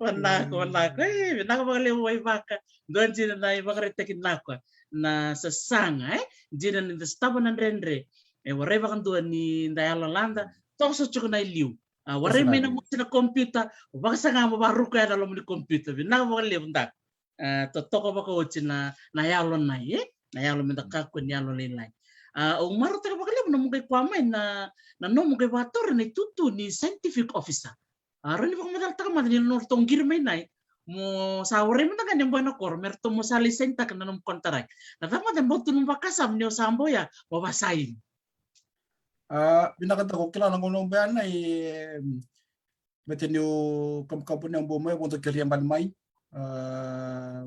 Vinaka, vinaka, e, vinaka vakalevu, oi, vaka. Dua dina na ivakaraitaki vinaka, na sasaga, e? Dina ni da sotava na dredre. E warai vakadua ni da yalolada, toso tiko na iliu. A, warai mai na mosi na computer, vakasaga mo varuka ya na loma ni computer. Vinaka vakalevu daku. A, totoka vakaoti na, na yalo nai, e? Na yalo me da kakua ni yalolailai. A, au marautaka vakalevu na nomu qai koya mai na, na nomu qai vakataura na itutu ni scientific officer. A, rawa ni vakamacalataka mada ni nodratou qiri mai nai, mo sa warai mada ga ni bau na koro, me ratou mo sa lai sainitaka na nomu contract. Na cava mada e bau tu nomu vakasama ni o sa bau ya, mo vakasaini. A, vinaka daku, kila na gauna au bau ya na, e, baleta niu kabukabu ni au bau mai, au dau kerea bale mai. A,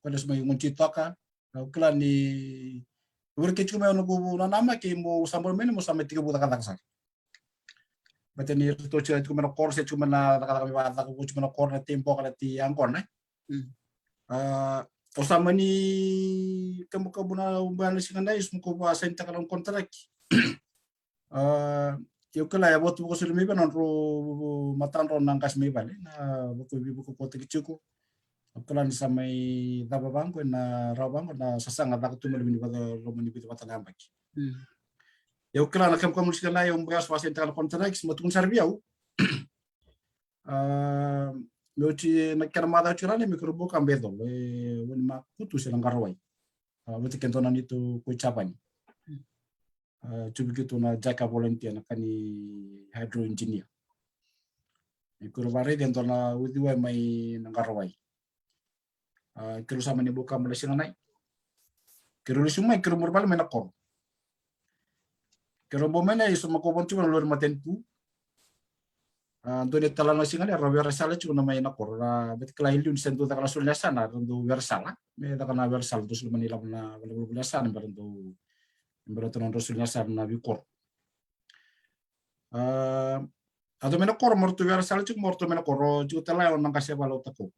ko lesu mai gone titoka. Au kila ni, ure ke tiko mai au noqu nanamaki mo sa bau mai ni mo sa mai tekivu cakacaka sara. Baleta ni ratou tiko mai na koro, se tiko mai na cakacaka me vakacaka, ko tiko mai na koro, na tei boka, na tei yaqona. Mm. A, au sa mani kabukabu na, au bau ya na siga nai, au sa mani ko vakasainitaka na contract. A, au kila e votu vakasoli mai vei nodrau matadrau na qase mai vale, na vakavi, vakakotaki tiko. Au kila ni sa mai cava vaqo, na rawa vaqo na sasaga caka tu mai loma ni vata, loma ni vica vata na yabaki. Mm. Au kila na kabukabu ni siga nai, au bau ya sa vakasainitaka na contract, sa mai tukuni sara vei au. A, me oti na kena macawa tiko na, me keirau bau ka bau colo e Wainimakutu se na Qarawai. A, vata kei dua na neitou ko i Japani. A, tiko vei keitou na jack volunteer, na ka ni hydro engineer. E keirau vakaraici e dua na uciwai mai na Qarawai. A, keirau sa mani bau kabu na siga nai. Keirau lesu mai, keirau muri vale mai na koro. Keirau bau mai na, e sa mai ko vana tiko na lori matanitu. A, dua na italanoa na siga nai, era were sala tiko na mai na koro. Ra veti kila i liu ni sa dau caka na soli ni yasana, ra dau were sala. Me caka na were sala, dau soli mai na ilavo na, na, na, na yasana, me ra dau, me ra dau na dau soli ni yasana na veikoro. A, a dau mai na koro, mo ratou were sala tiko, mo ratou mai na koro, tiko tale o na qase vale o Takau.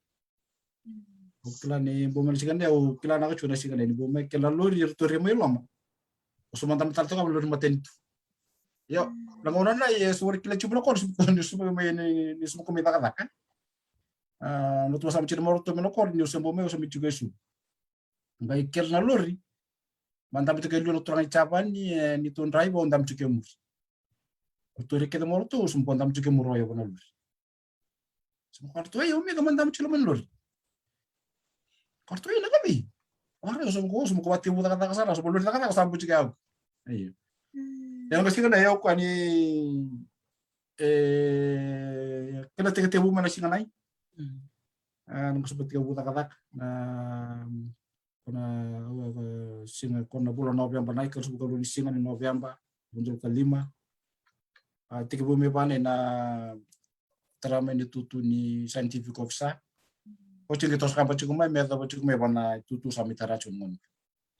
Au kila ni bau mai na siga nai, au kila na ka tiko na siga nai, ni bau mai kena lori, ratou ria mai loma. Au sa mada mai tale toka mai lori matanitu. Io, na gauna nai, e sa wari kila tiko na koro, ni sa mai, ni, ni sa mai cakacaka. A, na tu sa mai tiko na marautaka mai na koro, ni au sa bau mai, au sa mai tiko e su. Qai kele na lori. Madabe tiko e liu na turaga i Japani, e, ni tou draiva, au dabe tiko e muri. Ko tou rai kece mai o ratou, sa mo ko dabe tiko e muri o yau vua na lori. Sa mo ko ratou, e, au me ka madabe tiko e loma ni lori. Ko ratou, e, na ka vei. Ora, sa mo ko, sa mo ko vakatekivu cakacaka sara, sa mo lori cakacaka, sa mo tiko e yau. Io. Ena ka siga na yau ka ni, e, kena teketekivu mai na siga nai. A, na ka sa mo tekivu cakacaka. Na, ko na, a, a, siga, ko na vula Noveba, na ikaruasagavulu ka lua ni siga ni Noveba, dua walu ka lima. A, tekivu mai vana na tara mai na itutu ni scientific officer. Oti qai toso kaba tiko mai, me yacova tiko mai vana itutu sa mai tara tiko na gone.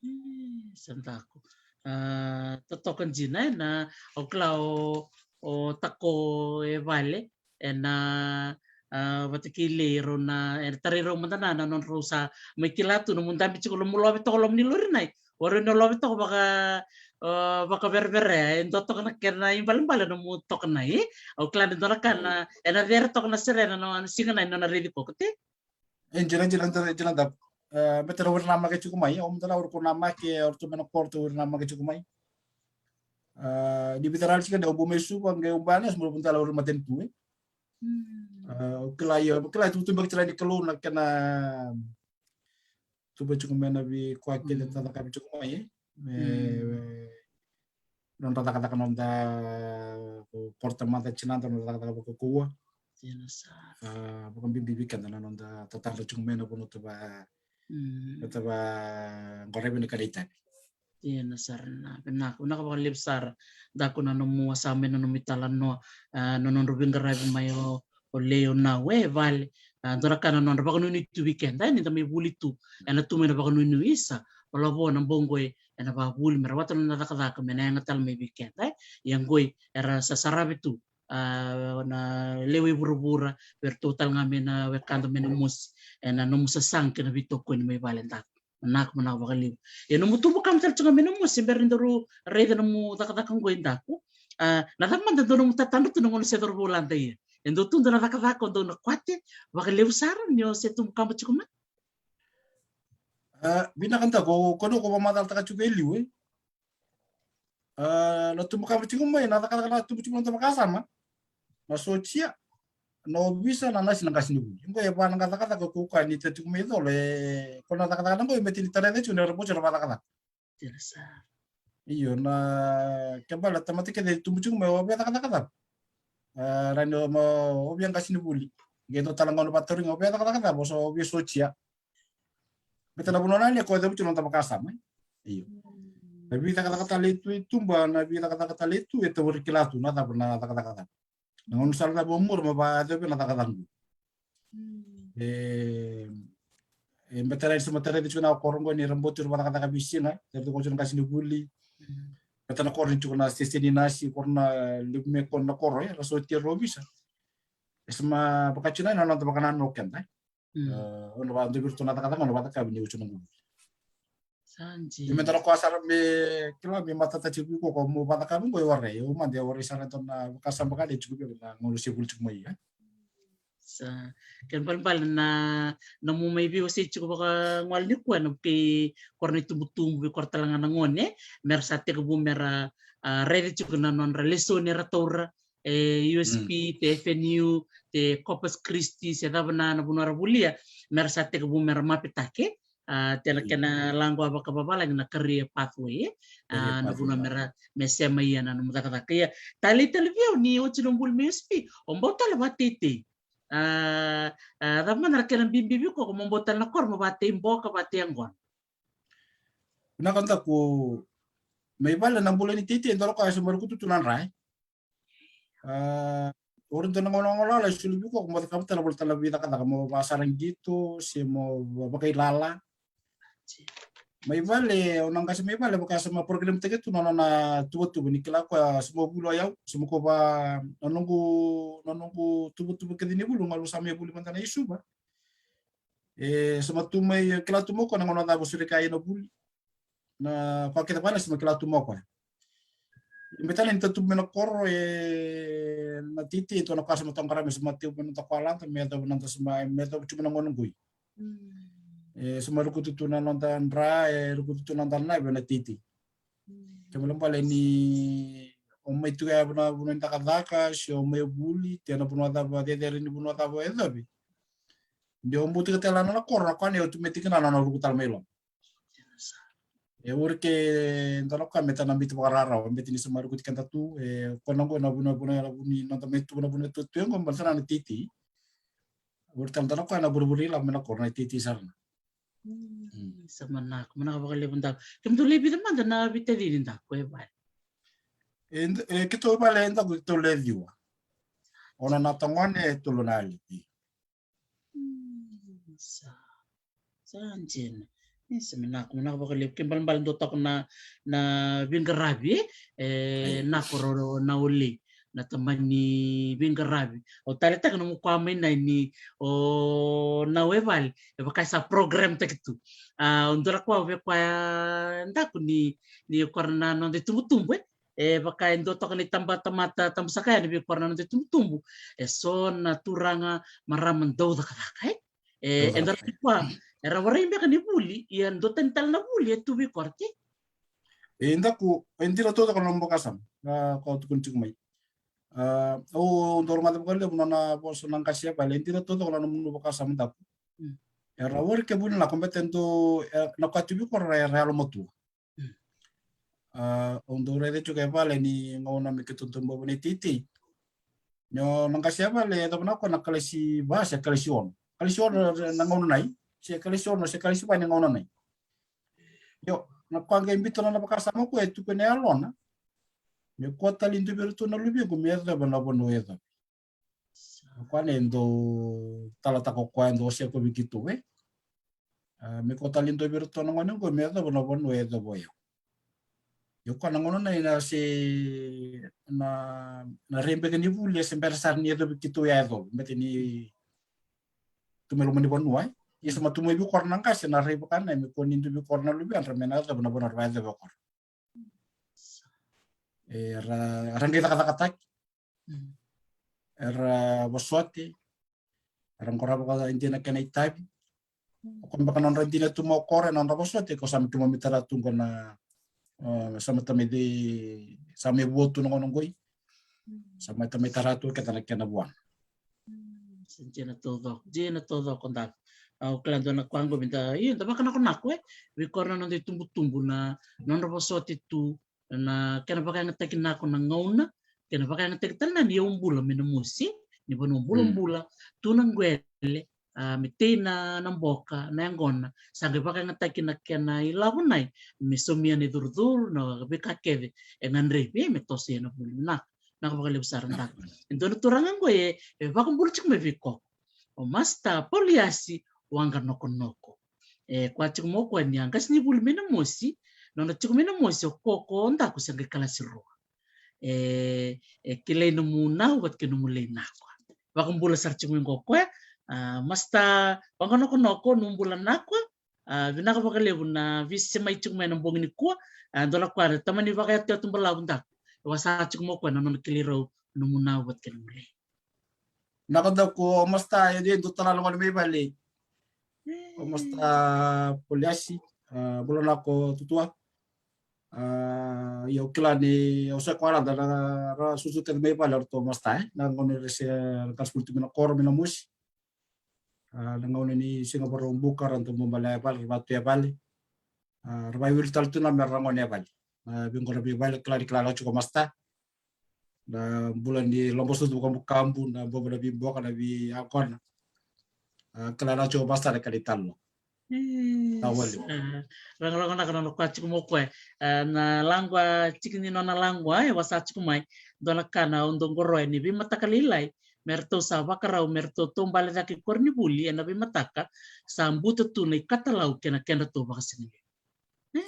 E, sa daku. A, totoka dina, e, na, au kila o, o Tako e vale, ena, a, vata kei Lei rau na, e tarai rau mada na, na nodrau sa mai kila tu na nomu dabe tiko, nomu love toka loma ni lori nai. O rau na love toka vaka, a, vakaverevere, e dua toka na kena ibalebale nomu toka nai. Au kila ni dua na ka na, ena cere toka na serena na, na siga nai na nona raici kokote. E, dina, dina, dina, dina daku. E, me tara wiri na make tiko mai, au mada na wiri ko na make, au tu me na koro tu wiri na make tiko mai. A, ni vica na siga de au bau mai Suva, qai au bau na, sa mo bau dala wiri matanitu, e. Mm. A, au kila io, au kila tu, tu baki tira ni Kalou na kena tuba tiko mai na veika kece, mm, cakacaka tiko mai, e. Me, mm, nodra cakacaka, noda, ko, porta mada tinada, nodra cakacaka vakaukauwa. Dina sara. A, vakabibi vei keda na noda tatadra tiko mai na vanua tava, mm, na tava qaravi na ka na itavi. Dina sara, na, vinaka, vinaka vakalevu sara. Daku na nomu wasea mai na nomu italanoa, a, na nodra veiqaravi mai o, o Lei, o Nau e vale. A, dua na ka na nodra vakanuinui tu vei keda, e, ni da mai vuli tu. Ena tu mai na vakanuinui, isa, o lavo na bogi qoi, ena vakavuli me rawata na nona cakacaka, me na yaga tale mai vei keda, e. Ia qoi, era sa saravi tu, a, na lewe i vuravura, vei ratou tale ga mai na wekada mai na mosi, ena nomu sasaga kei na veitokoni mai vale, daku. Manako, manako vakalevu. Ia nomu tubu kama tale tu ga mai na mosi, bera ni daru raica nomu cakacaka qoi, daku. A, na cava mada dua nomu tatadra tu na gauna se cauravou lada ia? E dua tu dua na cakacaka o dau na kwate vakalevu sara ni o se tubu kama tiko mai? A, vinaka, daku, ko, ko na ko vakamacalataka tiko e liu, e. A, na tubu kama tiko mai, na cakacaka na tubu tiko mai, na vakasama, na sotia, na ovisa, na nasi, na qasenivuli. Qo e va na cakacaka ko, ko ni ta tiko mai colo, e, ko na cakacaka na qo e me tini tara tiko na raboti na vakacakacaka. Dina sara. Io, na kena ibalebale tamata kece e tubu tiko mai, o via cakacaka cava? A, rani o, ma, o via qasenivuli. Qai dua tale gauna vakatarogi, o via cakacaka cava? O so, o via sotia. Baleta na vanua na ne ko e cavuti na noda vakasama, e? Io. Mm. Na veicakacaka tale tu e tuba, na veicakacaka tale tu e tauri kila tu na cava na cakacaka cava. Na gauna sara cava o muri me vakayacovi na cakacaka qo. Mm. E, e, baleta ni sa mata raici tiko na koro qo ni raboti, ra vakacakacaka veisiga, era tiko na qasenivuli. Mm. Baleta na koro ni tiko na siteseni ni nasi, koro na levu me koro na koro, e, ra sotia, ra ovisa. E sa mai vaka tiko na noda vakanananu o keda, e. Mm. E, o na vakadua vei iratou na cakacaka, o na vakacakava ni oti na quvuli. Sa dina. Ia me da na koya sara me kila me matata tiko vei iko ko mo vakacakava qo, e warai, o mada e warai sara e dua na vakasama ka lai tiko vei iko na gauna se vuli tiko mai, e. Sa, kena ibalebale na, na nomu mai veiwasei tiko vakagone nikua, na vukei koro na itubutubu, vei koro tale ga na gone, me ra sa tekivu me ra, a, raica tiko na nodra lesoni era taura, e, U S P, mm, te F N U, te Corpus Christi, se cava na, na vanua ra volia, me ra sa tekivu me ra mapetaki, a, tena, io, kena laqu vakavavalagi na career pathway, e. A, career pathway, na vanua, a, me ra, me sema ia na nomu cakacaka. Ia, talei tale vei au ni oti nomu vuli mai U S P, o bau tale vakateitei. A, a, cava mada na kena bibi vei iko, ko mo bau tale na koro mo vakatei boka, vakatei yaqona? Vinaka, daku, mai vale na bula ni teitei, dua na ka e se mai rukutu tu na dra, e. A, o ira dua na gauna, gauna lala e soli vei iko, ko mo cakava tale, vola tale na veicakacaka, mo vakasara qito, se mo va-, vakailala. Mai vale, o na qase mai vale, vaka sa mai program taki tu na nona tuvatuva, ni kila o koya sa mai vuli o yau, sa mai kova na noqu, na noqu tuvatuva kece ni vuli, galu sa mai vuli mada na i Suva. E, sa mai tu mai, kila tu mai o koya na gauna cava sa rui kaya na vuli. Na ka kece vaka na sa mai kila tu mai o koya. Baleta ni ta tu mai na koro, e, na teitei, e dua na ka sa mai toqara me sa mai tekivu mai na noda ka lada, me yacova na noda sa mai, me yacova tu mai na gauna qoi. Mm. E se mai rukutu tu na noda dra, e rukutu tu na noda nave na teitei. Ke mala bale ni o mai tu ya na vanua ni cakacaka, se o mai vuli, te na vanua cava, cecere ni vanua cava e yacovi. De o butuka tale na koro, na kua ni o tu me tikina na nona ruku tale mai loma. E ori ke dua na ka me ta na biuta vakararawa, me tini sa marukuti keda tu, e kona qo na vuna, vuna, vuna, na ta me tu, na vuna tu, tu, e qo, baleta na teitei. Ori tale dua na ka na vurevure la me na koro na teitei sara na. Mm. Sa manako, manako vakalevu daku. Kemudou lewe vica mada na veitacini daku e vale? E, e, keitou vale, e daku keitou lewe ciwa. Ono na tagone, e tolu na yalewa. Mm, sa, sa dina. E, sa manako, manako vakalevu. Ke balebale dua toka na, na veiqaravi, e, na koro na Olei, na tamani veiqaravi. Au taleitaka nomu kua mai na ni o na e vale, e vaka sa program taki tu. A, o dua na kua vei koya daku ni, ni koro na noda itubutubu, e. E vaka e dua toka ni taba tamata, tabu saka yani vei koro na noda itubutubu. E so na turaga marama dau cakacaka, e. E, e dau cakacaka. Dua na kua, era warai beka ni vuli, ia dua tani tale na vuli, e tu vei koro, ke? E daku, e dina totoka na nomu vakasama, na kua tukuni tiko mai. A, au dau rogoca vakalevu na nona vosa na qase e vale, e dina totoka na nomu vakasama daku. Mm. Era ori ke vuli na kua beta e dau, e, na kua tu vei koro era yalomatua. Mm. A, au dau raica tiko e vale ni gauna me keitou dau bau na iteitei. Ni o na qase e vale, e cava na kua na kalasi va se kalasi ono. Kalasi ono na gauna nai, se kalasi ono, se kalasi va ni gauna nai. Io, na kua qai biuta na nona vakasama ko e tukuna e yalona. Me kua tale dua vei iratou na luvequ me yacova na vanua e yacovi. O koya na e dau talataka o koya, e dau wasea koya vei keitou, e. A, me kua tale dua vei iratou na gone qo me yacova na vanua e yacova o yau. Io, koya na gauna nai na se na, na rai beka ni vuli, e se bera sara ni yacovi keitou, e yacova. Beta ni tu mai loma ni vanua, e. Ia sa ma tu mai vei koro na qase, na rai vaka nai me kua ni dua vei koro na luvena me na yacova na vanua ra va yacova o koro. Era, era qai cakacakataki. Mm. Era vosoti. Era qora vaka e dina na kena itavi. Mm. O koya beka na nodra dina tu mai o koro, na nodra vosoti, ko sa mai keimami tara tu qo na, e, sa mai tamai, sa mai vua tu na gauna qoi. Mm. Sa mai tamai tara tu keda na kena vuana. Mm, sa dina taucoko, dina taucoko daku. Au kila dua na kua qo me da, io, da vakanakonako, e, vei koro na noda itubutubu na, na nodra vosoti tu, na kena vakayagataki nako na gauna, kena vakayagataki tale na ni au bula mai Namosi, ni vanua bulabula, tu na qele, a, me tei na, na boka, na yaqona, sa qai vakayagataki na kena ilavo nai, me saumia na icurucuru, na veika kece e gadrevi, e, me toso ena vuli, na Vinaka vakalevu sara daku. E dua na turaga qo e, e vakabula tiko mai vei koko. O Masta Pauliasi Waqanokonoko. E, koya tiko mai o koya ni a qasenivuli mai Namosi, nona tiko mai Namosi o koko daku se qai kalasi rua. E, e kilai nomu nau vata kei nomu lei Nakua. Vakabula sara tiko mai qo o koya, a, Masta Waqanokonoko, nomu bula Nakua, A, vinaka vakalevu na veisemai tiko mai ena bogi nikua. A, dua na koya na tamani vakayatuyatu balavu daku. E wasa tiko mai o koya na nona kilai rau nomu nau vata kei nomu lei. Vinaka daku o Masta, e dua tale na gone mai vale. O Masta Pauliasi, a, bula Nakua tutua. A, ia au kila ni au sa koya na, na, na susu kece mai vale o ratou Masta, e. Na gauna ra se, ra qai school tu mai na koro mai Namosi. A, na gauna ni siga Vakaraubuka ra dau bau bale e vale, ra vatu e vale. A, ra vaiwili tale tu na me ra gone e vale. Na veiqaravi e vale, kila ni kila tiko o Masta. Na bula ni loba sucu vakabukabu, na bobo na veiboka, na veiyaqona. A, kila tiko o Masta na kena italanoa. Sa wale. A, ragaraga na ka na koya tiko mai o koya. A, na laqua, tiki ni nona laqua, e wasa tiko mai. Dua na ka na au dau qoroya ni veimataka lailai me ratou sa vakarau me ratou taubale cake i koronivuli ena veimataka, sa buta tu na ikatalau kei na kedratou vakasigalevu.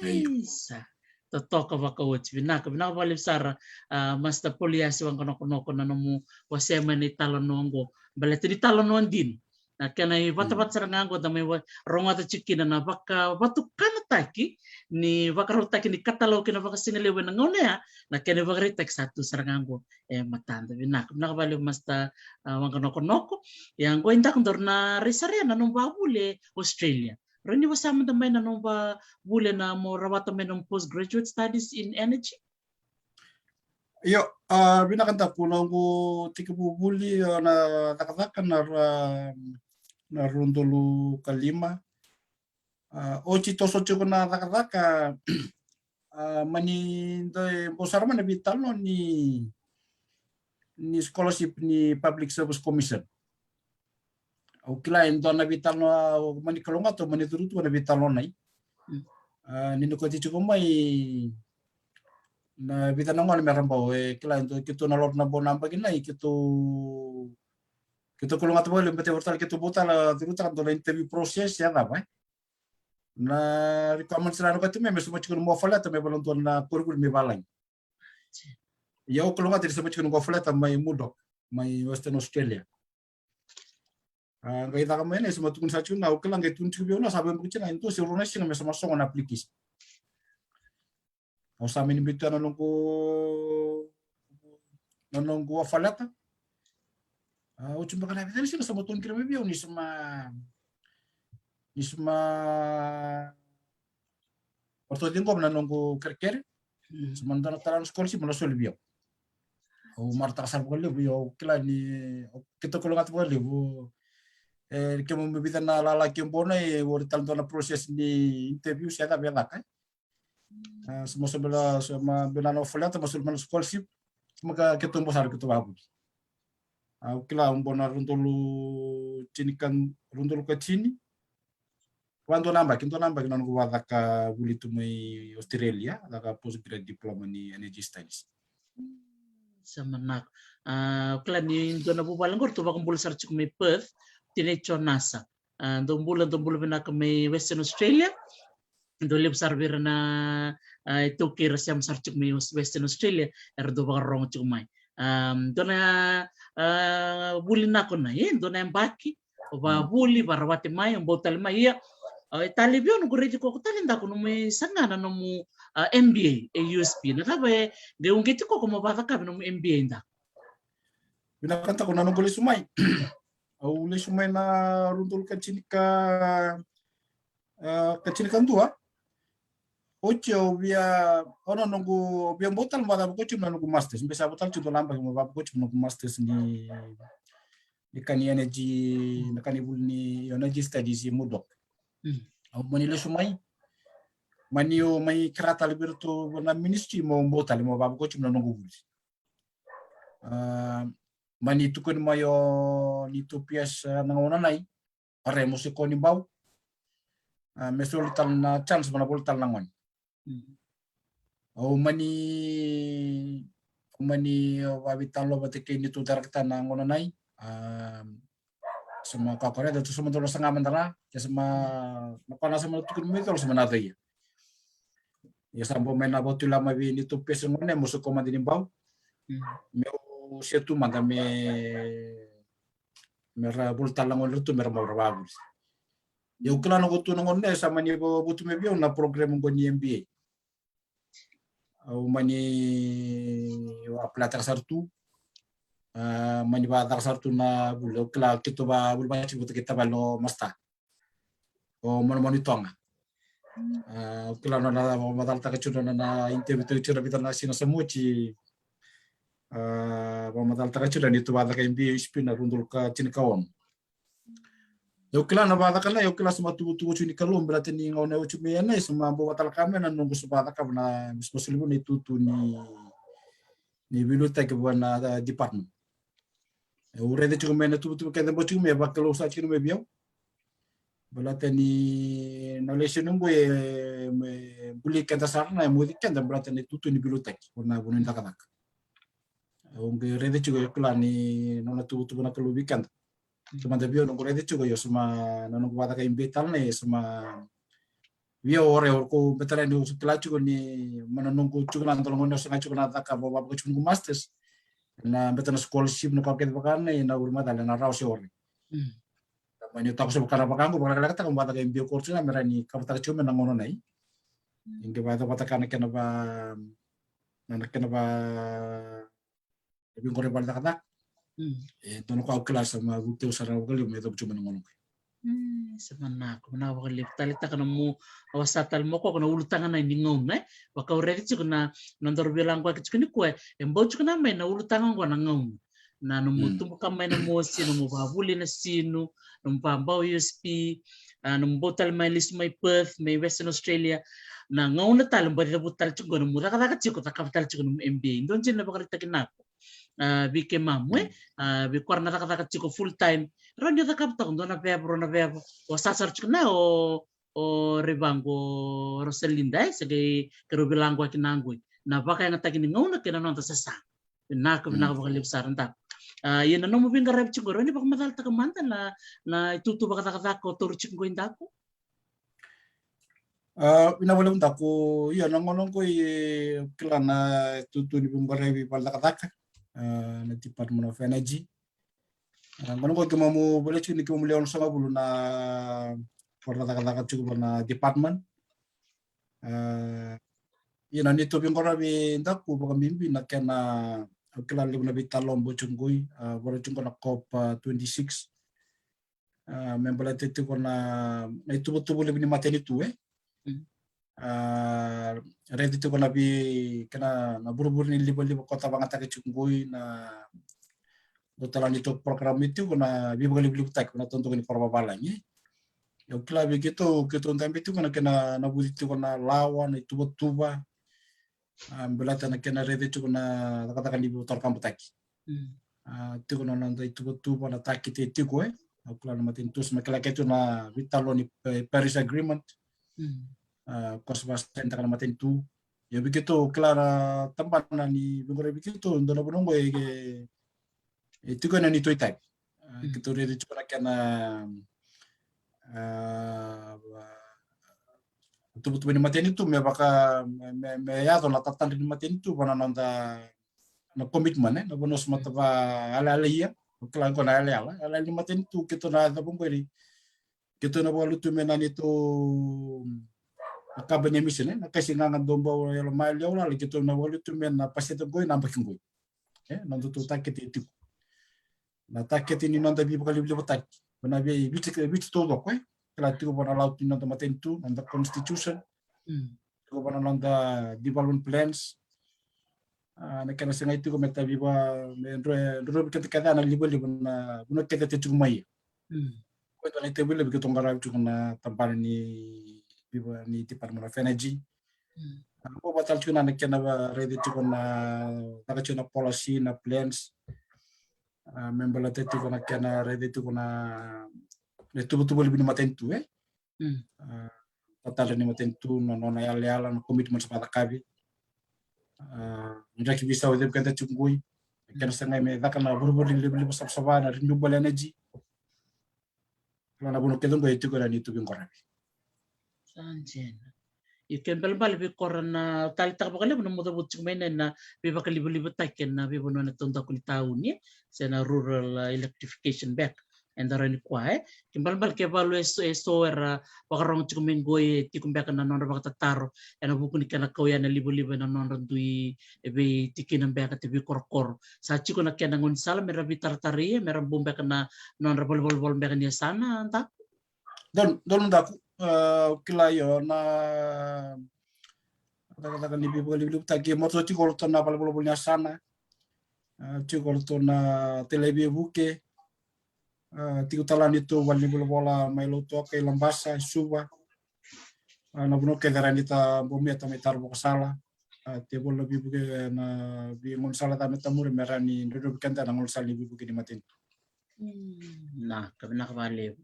Io. Isa. Totoka vakaoti. Vinaka, vinaka vakalevu sara, a, Masta Pauliasi Waqanokonoko na nomu wasea mai na italanoa oqo. Baleta ni talanoa dina. Na kena ivatavata sara ga oqo da mai wa-, rogoca tiko kina na vakavatukanataki ni vakarautaki ni katalau kei na vakasigalevu ena gauna ya, na kena ivakaraitaki sa tu sara ga oqo e matada. Vinaka, vinaka vakalevu Masta, a, Waqanokonoko. Ia oqo e daku daru na rai sara na nomu vavuli e Australia. Rawa ni vosa mada mai na nomu vakavuli ena mo rawata mai na nomu postgraduate studies in energy? Io, a, vinaka. Daku, noqu tekivu vuli, a, na cakacaka na ra-, na rua na udolu ka lima. A, oti toso tiko na cakacaka, a, mani dua e bau sara mai na veitalanoa ni, ni scholarship ni Public Service Commission. Au kila e dua na veitalanoa, au mani kalougata, au mani curu tu na veitalanoa nai. Mm. A, ni na kauti tiko mai na vica na gone me ra bau, e kila e dua keitou na lotu na bau na yabaki nai, keitou, keitou kalougata vakalevu, baleta e vura tale keitou bau tala curutaka dua na interview process, e cava, e? Na requirements ra na kauti mai, me sauma tiko na mo offer letter me vaka dua na koronivuli me valagi. Ia au kalougata ni sauma tiko na offer letter mai Murdoch, mai Western Australia. A, qai caka mai na, e sauma tukuni sara tiko na, au kila qai tukuni tiko vei au na, sa vei bukiti na, e dua se rua na siga me sauma sogo na application. Au sa mani biuta na noqu, na noqu offer letter. A, oti beka na vica na siga sa mai tukuni kina mai vei au ni sa mai, ni sa mai, o ratou ciqoma na noqu kerekere. Mm. Sa mai dua na tara na scholarship mo na soli vei au. Au marautaka sara vakalevu, io, au kila ni, au, keitou kalougata vakalevu. E, keimami vica na lala keitou bau na, e, ori tale dua na process ni interview se cava e caka, e. A, sa mai, sa mai, sa mai biu na offer letter, mai soli mai na scholarship. Sa mai ka keitou bau sara keitou vakavuli. A, au kila au bau na rua na udolu tini ka, rua na udolu ka tini. Vakadua na yabaki, dua na yabaki na noqu vakacaka vuli tu mai Australia, caka postgrad diploma ni energy studies. Sa manaka. A, au kila ni dua na vuvale qori tu vakabula sara tiko mai Perth, tinai Jonasa. A, dou bula, dou bula vinaka mai Western Australia. Dou levu sara vei ira na, a, iTaukei ra sema sara tiko mai Wes-, Western Australia, era dau vakarorogo tiko mai. A, dua na, a, vuli nako na, e, dua na yabaki, o vakavuli, vakarawati mai, o bau tale mai, ia. A, e tale vei au noqu raici koya tale, Daku, nomu mai saga na nomu, a, M B A e U S P. Na cava e qai uqeti koya mo vakacakava nomu M B A, Daku? Vinaka, Daku, na noqu lesu mai. Au lesu mai na rua na udolu ka tini ka, a, ka tini ka dua. Oti au via, au na noqu, via bau tale mo vakacava koya tiko na noqu masters. Besa bau tale tiko dua na yabaki mo vakacava koya tiko na noqu masters ni, ni ka ni energy, na ka ni vuli ni energy studies i Murdoch. Mm. Au mani lesu mai. Mani au mai kere tale vei iratou na ministry mo bau tale mo vakacava koya tiko na noqu vuli. A, mani tukuni mai o neitou P S, a, na gauna nai. Ore, mo se koni bau. A, me soli tale na chance mo na voli tale na gone. Mm. Au mani, au mani, au vaveitalanoa vata kei neitou director na gauna nai. A, sa mai kaya o koya, raica, tou sa mai dau saga mada ra, ke sa mai, na koya na sa mai tukuni mai colo sa mai na coia. Ia sa bau mai na vakatulewa mai vei neitou P S gone, mo se koni mada ni bau. Mm. Meu se tu mada me, me ra voli tale na gone ra tu me ra bau ra vakavuli. Ia au kila na koya tu na gone sa mani vakavotu mai vei au na program qo ni M B A. Au mani apply-taka sara tu. A, mani vakacaka sara tu na vuli, au kila keitou vakavuli vata kei tavale o Masta, o Manumanu Toga. A, au kila na nona vakamacalataka tiko na, na interview-taki tiko na vica na siga sa mai oti. A, vakamacalataka tiko na neitou vakacaka M B A U S P na rua na udolu ka tini ka ono. Au kila na vakacaka na, au kila sa mai tukutuku tiko ni Kalou, baleta ni gauna au tiko mai ena, sa mai bau vakatalaka mai na noqu sa vakacakava na, sa mai soli vua na itutu ni, ni veiliutaki vua na, a, department. Au raica tiko mai na tuvatuva kece bau tiko mai, e vakalou sara tiko mai vei au. Baleta ni na lesoni qo e, e buli keda sara na, e moci keda baleta na itutu ni veiliutaki vua na vanua ni cakacaka. Au qai raica tiko, au kila ni nona tuvatuva na Kalou vei keda. Sa mada vei au noqu raica tiko, io, sa mai na noqu vakacaka M B A tale na, io, sa mai vei au, ore, au ko beta ra ni au sa kila tiko ni mai na noqu tiko na dua na gauna au saga tiko na caka vavaka tiko noqu masters. Na beta na scholarship na ka kece vaka na, io, na uri macala na rawa se ore. Mm. Mani au takoso vaka na vaka qo, vakalekalekataka mo vakacaka M B A qori tiko na me rawa ni kavataka tiko mai na gauna nai. Mm. Qai vakacavacataka na kena va, na kena va, e vei qori vale cakacaka. Mm. E dua na ka au kila sa mai vuki au sara vakalevu me yacova tiko mai na gauna qo. Sa manako, manako vakalevu. Taleitaka na mo, au sa tale mo ko na ulutaga na ni gauna, e. Vakaureti tiko na, na daru veilagoaki tiko ni kua, e bau tiko na mai na ulutaga oqo na gauna. Na nomu tubuka mai na mosi, nomu vavuli na sinu, nomu vabau U S P, a, nomu bau tale mai lesu mai Perth, mai Western Australia. Na gauna tale, bau cavuta tale tiko, nomu cakacaka tiko, cakava tale tiko nomu M B A. Dua dina na vakaraitaki nako. A, vei keimamu, e, a, vei kora na cakacaka tiko full time. Rau ni cakava toka, dua na veva, rau na veva. O sasara tiko na, o, o Rivaqu, o Rosalinda, e, se kei, kei rau veilagoaki na qoi. Na vakayagataki ni gauna kei na noda sasaga. Vinaka, vinaka vakalevu sara Daku. A, ia na nomu veiqaravi tiko, rau ni vakamacalataka mada na, na itutu vakacakacaka o tauri tiko qoi Daku. A, vinaka vakalevu Daku, ia na gauna qoi, e, kila na itutu ni veiqaravi vakacakacaka, a, na Department of Energy. A, gauna qoi keimamu vale tiko ni keimamu lewe onosagavulu na vakacakacaka tiko va na department. A, ia na neitou veiqaravi Daku vakabibi na kena, au kila levu na veitalanoa tiko qoi, a, vale tiko na COP, a, twenty-six. A, me baleta tiko na, na ituvatuva levu ni matanitu, e. A, raici tiko na vei, kena, na vurevure ni livaliva ko tavagataka tiko qoi na, ko tala ni tou program e tiko na veivakalivalivataki na taudaku ni koro vavalagi. Au kila vei keitou, keitou dabe tiko na kena, na vuci tiko na lawa, na ituvatuva. A, baleta na kena raici tiko na cakacaka ni veivakatorocaketaki. A, tiko na noda ituvatuva na takete tiko, e. Au kila na matanitu sa mai kila keitou na veitalanoa ni, e, Paris Agreement. A, ko sa vakasainitaka na matanitu. Ia vei keitou kila na tabana ni veiqaravi vei keitou, dua na vanua qo e, e tiko na neitou itavi. A, keitou raici tiko na kena, a, tuvatuva ni matanitu me vaka, me, me, me yaco na tatadra ni matanitu va na noda na commitment, e, na vanua sa mata va yala, yala ia, o kila qo na yala, yala, yala ni matanitu keitou na yacova qori. Keitou na vakalutu me na neitou, a, carbon emission, e, na kai se gaga dou bau yalo mai yalo lala, keitou na vakalutu me na paseta qoi na baki qoi. E, na noda tou takete e tiko. Na takete ni noda veivakalivalivataki. Na vei, Viti, Viti taucoko, e. Kila tiko va na lauti ni noda matanitu, noda constitution. Tiko va na noda development plans. A, na kena sagai tiko me tavi va, me dro, dro, keda kece na livaliva na, vuna keda te tiko mai. Ko eda na itavi levu keitou qaravi tiko na tabana ni, viva ni Department of Energy. A, ko va tale tiko na, na kena va raici tiko na, taka tiko na policy, na plans. A, me baleta tiko na kena raici tiko na, na tuvatuva levu ni matanitu, e. A, tatadra ni matanitu, na nona yalayala, na commitment sa vakacakavi. A, draki veisau e cei vei keda tiko qoi. Kena sagai me caka na vurevure ni livaliva savasava, na renewable energy. Kila na vanua kece qo e tiko na neitou veiqaravi. Sa dina. Io, ke balebale vei kora na taleitaka vakalevu na mucavuca tiko mai na, na veivakalivalivataki ena veivanua ena taudaku ni tauni, se na rural, a, electrification beka. Eda rawa ni kua, e. Ke balebale ke valu e so, e so era vakarogo tiko mai qoi e tiko beka na nodra vakatataro ena vuku ni kena kau yani na livaliva ena nodra dui e veitikina beka, te veikorokoro. Sa tiko na kena gaunisala me ra veitaratara ia, me ra bau beka na nodra valenivolavola beka ni yasana, Daku? Donu, donu Daku, a, kila io na cakacaka ni veivakalivalivataki, e, matua tiko ratou na valenivolavola ni yasana, a, tiko ratou na tele veivuke, a, tiko tale na neitou valenivolavola mai Lautoka, i Labasa, i Suva. A, na vanua kece ra ni ta bau mai ta mai taro vakasala. A, tevolo na veivuke na veigaunisala ca me ta muri me ra ni drodrovi keda na gaunisala ni veivuke ni matanitu. Vinaka, vinaka vakalevu.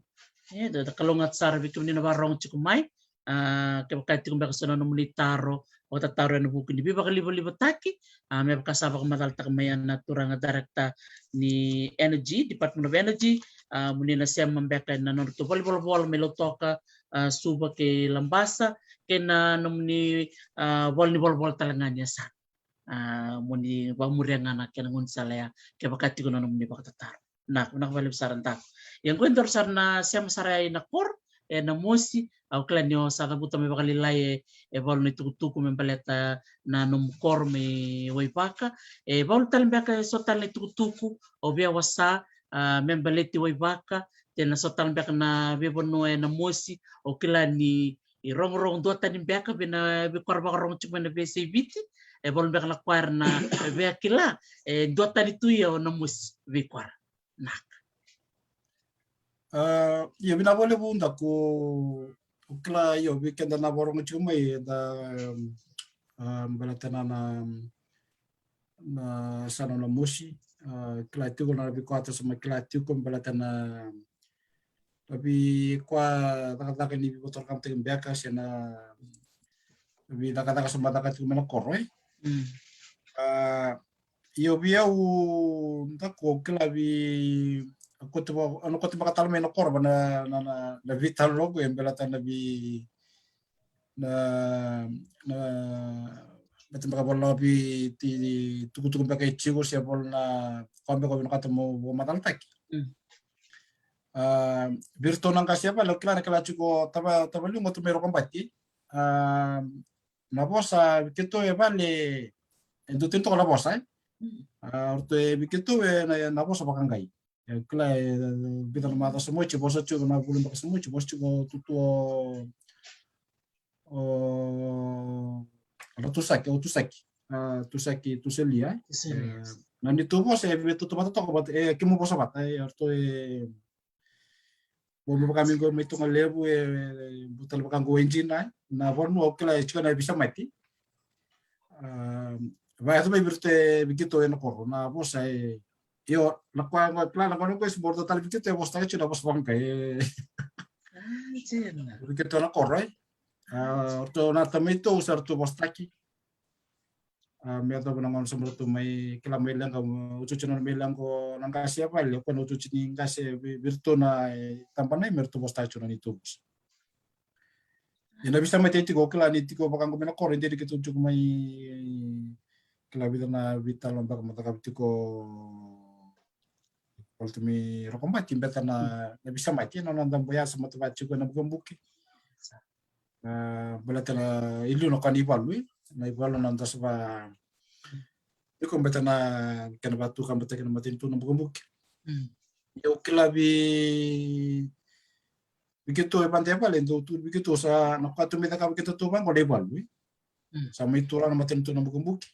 E, da, da kalougata sara vei kemuni na vakarogo tiko mai. A, kevaka e tiko beka so na nomuni taro, vakatataro ena vuku ni veivakalivalivataki, a, me vaka sa vakamacalataka mai ena turaga director ni energy, Department of Energy, a, mo ni na sema beka ena nodratou valenivolavola mai Lautoka, a, Suva kei Labasa, kei na nomuni, a, valenivolavola tale ga ni yasana. A, mo ni vakamuria ga na kena gaunisala ya, kevaka tiko na nomuni vakatataro. Na, vinaka vakalevu sara Daku. Ia qo e daru sara na sema sara yani na koro, e, na mosi, au kila ni o sa cavuta mai vakalailai e, e valu na itukutuku me baleta na nomu koro mai Waivaka. E valu tale beka e so tale na itukutuku o via wasa, a, me baleti Waivaka, Te na so tale beka na veivanua e Namosi, o kila ni i rogorogo duatani beka vei na veikoro vakarorogo tiko mai na veiyasai Viti. E valu beka na koya era na veikila, e duatani tu ia o Namosi veikoro. Naka. A, io, vinaka vakalevu Daku. O kila, io, vei keda na vakarorogo tiko mai, eda, a, baleta na, na, na yasana o Namosi. A, kila tiko na veikoro sa mai kila tiko baleta na, na veikoro cakacaka ni veivakatorocaketaki beka se na veicakacaka sa mai caka tiko mai na koro, e. A, io, vei au Daku, kila vei, au kauta vaka, au na kauta vaka tale mai na koro va na, na, na, na veitalanoa qo e baleta na vei, na, na, baleta beka vei na vei ti, tukutuku beka e tiko se vei na koya beka au vinakata meu vakamacalataki. A, vei iratou na qase e vale, au kila na kila tiko tava, tavali qo tu mai Rokobati. A, na vosa vei keitou e vale, e dua tani toka na vosa, e. A, o ratou e vei keitou e na, na vosa vakaqai. E kila e vica na macawa sa mai oti, vosa tiko na vuli beka sa mai oti, vosa tiko tutu o, o, o Tusaki, o Tusaki. A, Tusaki, Tusalia, e. Tusalia. E, na neitou vosa e vei tautauvata toka, vata, e, kemu vosa vata, e, o ratou e Bau me vaka mai qo mai Togalevu, e, e, bau tale vaka qo e dina, e. Na vanua au kila e tiko na veisemati. A, vaka yaco mai vei iratou e vei keitou ena koro, na vosa e, io, na koya qo, kila na gauna qo e se bau ratou tale vei keitou e vosataki tiko na vosa vaqai, e. A, dina. Vei keitou na koro, e. A, ratou na tamaitou sa ratou vosataki. A, me yacova na gauna sa mai ratou mai kila mai leqa, otioti na nona mai leqa na qase e vale, o koya na otioti ni qase vei, vei iratou na, e, tabana, me ratou vosataka tiko na neitou vosa. Ia na veisemati e tiko, kila ni tiko vaka qo mai na koro, e dina ni keitou tiko mai, kila vica na veitalanoa beka me caka tiko, volita mai Rokobati, baleta na, na veisemati, na noda boya sa matavata tiko ena bukabuki. A, baleta na i liu na ka ni valu, e. Na ivalu na dasava. Iko baleta na kena vatukabataki na matanitu na bukabuki. Mm. Io, kila vei, vei keitou e vada e vale, dou tu vei keitou sa na ka tu me caka vei keitou tu vaqo na ivalu, e. Mm. Sa mai tura na matanitu na bukabuki.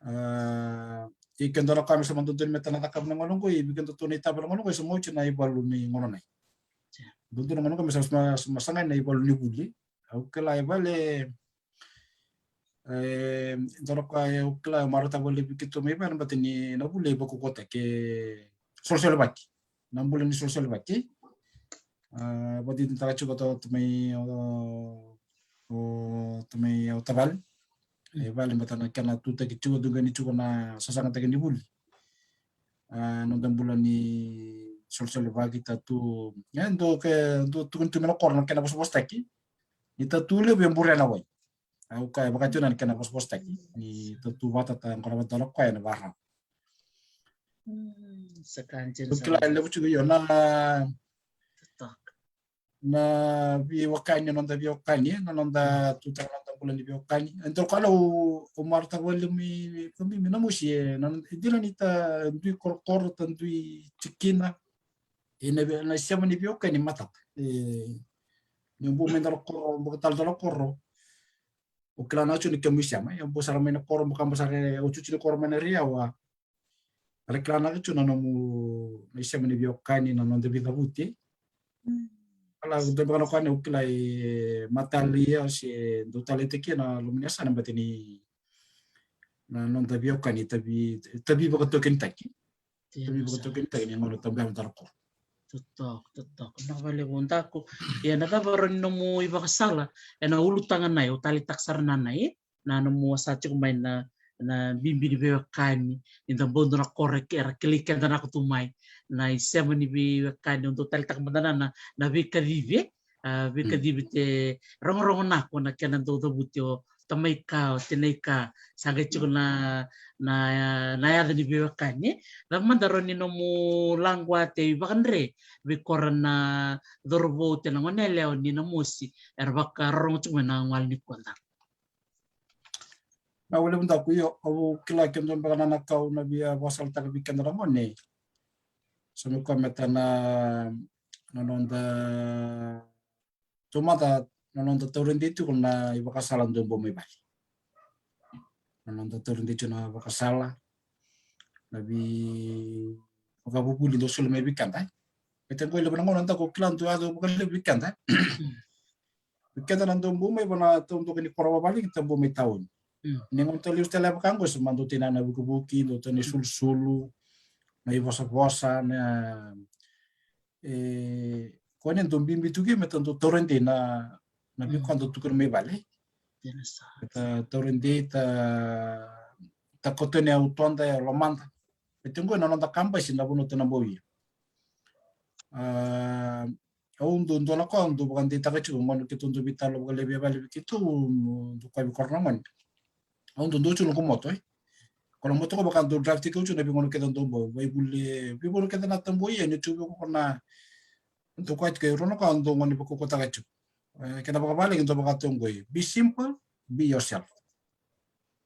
A, i keda na ka me sa madodoni me ta na caka na gauna qo, i vei keda tu na itaba na gauna qo, e sa mai oti na ivalu ni gauna nai. Dodonu na gauna qo me sa, sa, sa sagai na ivalu ni vuli. Au kila e vale, e, dua na ka au kila, au marautaka vale vei keitou mai vale, baleta ni na vuli e vakaukauataki, e solesolevaki. Na bula ni solesolevaki. A, vakadinadinataka tiko o tamai, o, o tamai, o tavale. E vale, baleta na kena tutaki tiko, dugani tiko na sasagataki ni vuli. A, noda bula ni solesolevaki, ta tu, e, dou ke, dou tukuni tu mai na koro na kena vosavosataki. Ni ta tu levu e burea na wai. Au kaya vaka tiko na kena vosavosataki. Ni ta tu vata, ta qora vata na koya na varau. Mm, sa ka dina. Au kila e levu tiko, io, na, na veiwekani, na noda veiwekani, na noda tutaka na noda bula ni veiwekani. E dua na ka au, au marautaka vale mai, mai, mai Namosi, e, na, e dina ni ta dui korokoro, ta dui tikina. E na vei, na isema ni veiwekani matata. E, ni bau mai dua na koro, bau tale dua na koro. O kila na tu ni kemu isema, e, bau sara mai na koro, bau kaba sara, e, otioti ni koro mai na Rewa. Era kila na tu na nomu, na isema ni veiwekani, na noda veicavuti. Mm. Kala, dua beka na ka ni au kila e matalia se dau taleitaki na loma ni yasana, baleta ni na noda veiwekani tavi, tavi vakataukeitaki. Tavi vakataukeitaki ni gauna tabu ya me ta na koro. Totoka, totoka. Na vale vo Daku. Ia na cava rawa ni nomu ivakasala ena ulutaga nai, au taleitaka sara na nai, na nomu wasa tiko mai na, na bibi ni veiwekani, ni da bau dua na koro era kilai keda na ka tu mai, na isema ni veiwekani, au dau taleitaka mada na, na, na veikacivi, a, veikacivi te rogorogo nako na kena dau cavuti o tamaika, o tinaika, sa qai tiko na, na, na yaca ni veiwekani. Cava mada rawa ni nomu laqwa te ivakadre vei kora na cauravou te na goneyalewa ni Namosi era vakarorogo tiko mai na gauna nikua, Daku. Na wale vou Daku, io, au kila ke dua beka na ka au na via vakasalataka vei keda na gone. Sa mai koya me ta na, na noda, taumada na noda taura dei tiko na ivakasala dau bau mai vale. Na noda taura dei tiko na vakasala, na veivakavuvuli dau soli mai vei keda. E te qoi levu na gauna da ko kila dau yaco vakalevu vei keda. Vei keda na dau bau mai vana taudoka ni koro vavale ki ta bau mai tauni. Ni gauna tale usu tale vaka qo sa ma dau tei na na vukivuki, dau tei na isulusulu, na ivosavosa, na, e, ko ne dau bibi tu ke me ta dau taura dei na, na vei koya dau tukuna mai vale. Me ta taura dei ta, ta koto ni au toda e lomada. E te qoi na noda kabasi na vanua ta na bau ia. A, au dau dua na koya au dau vakadeitaka tiko gona keitou dau veitalo vakalevu e vale vei keitou, dau koya vei koro na gone. Au dau dau tiko noqu moto, e. Ko na moto ko vaka dau drive tiko au tiko na veigauna kece dau bau, vaivuli, veigauna kece na tabua ia, ni tiko vei ko na dau koya tiko e rua na koya au dau gone vakaukauataka tiko. E, kena vakavale, kena dau vaka tu qoi. Be simple, be yourself.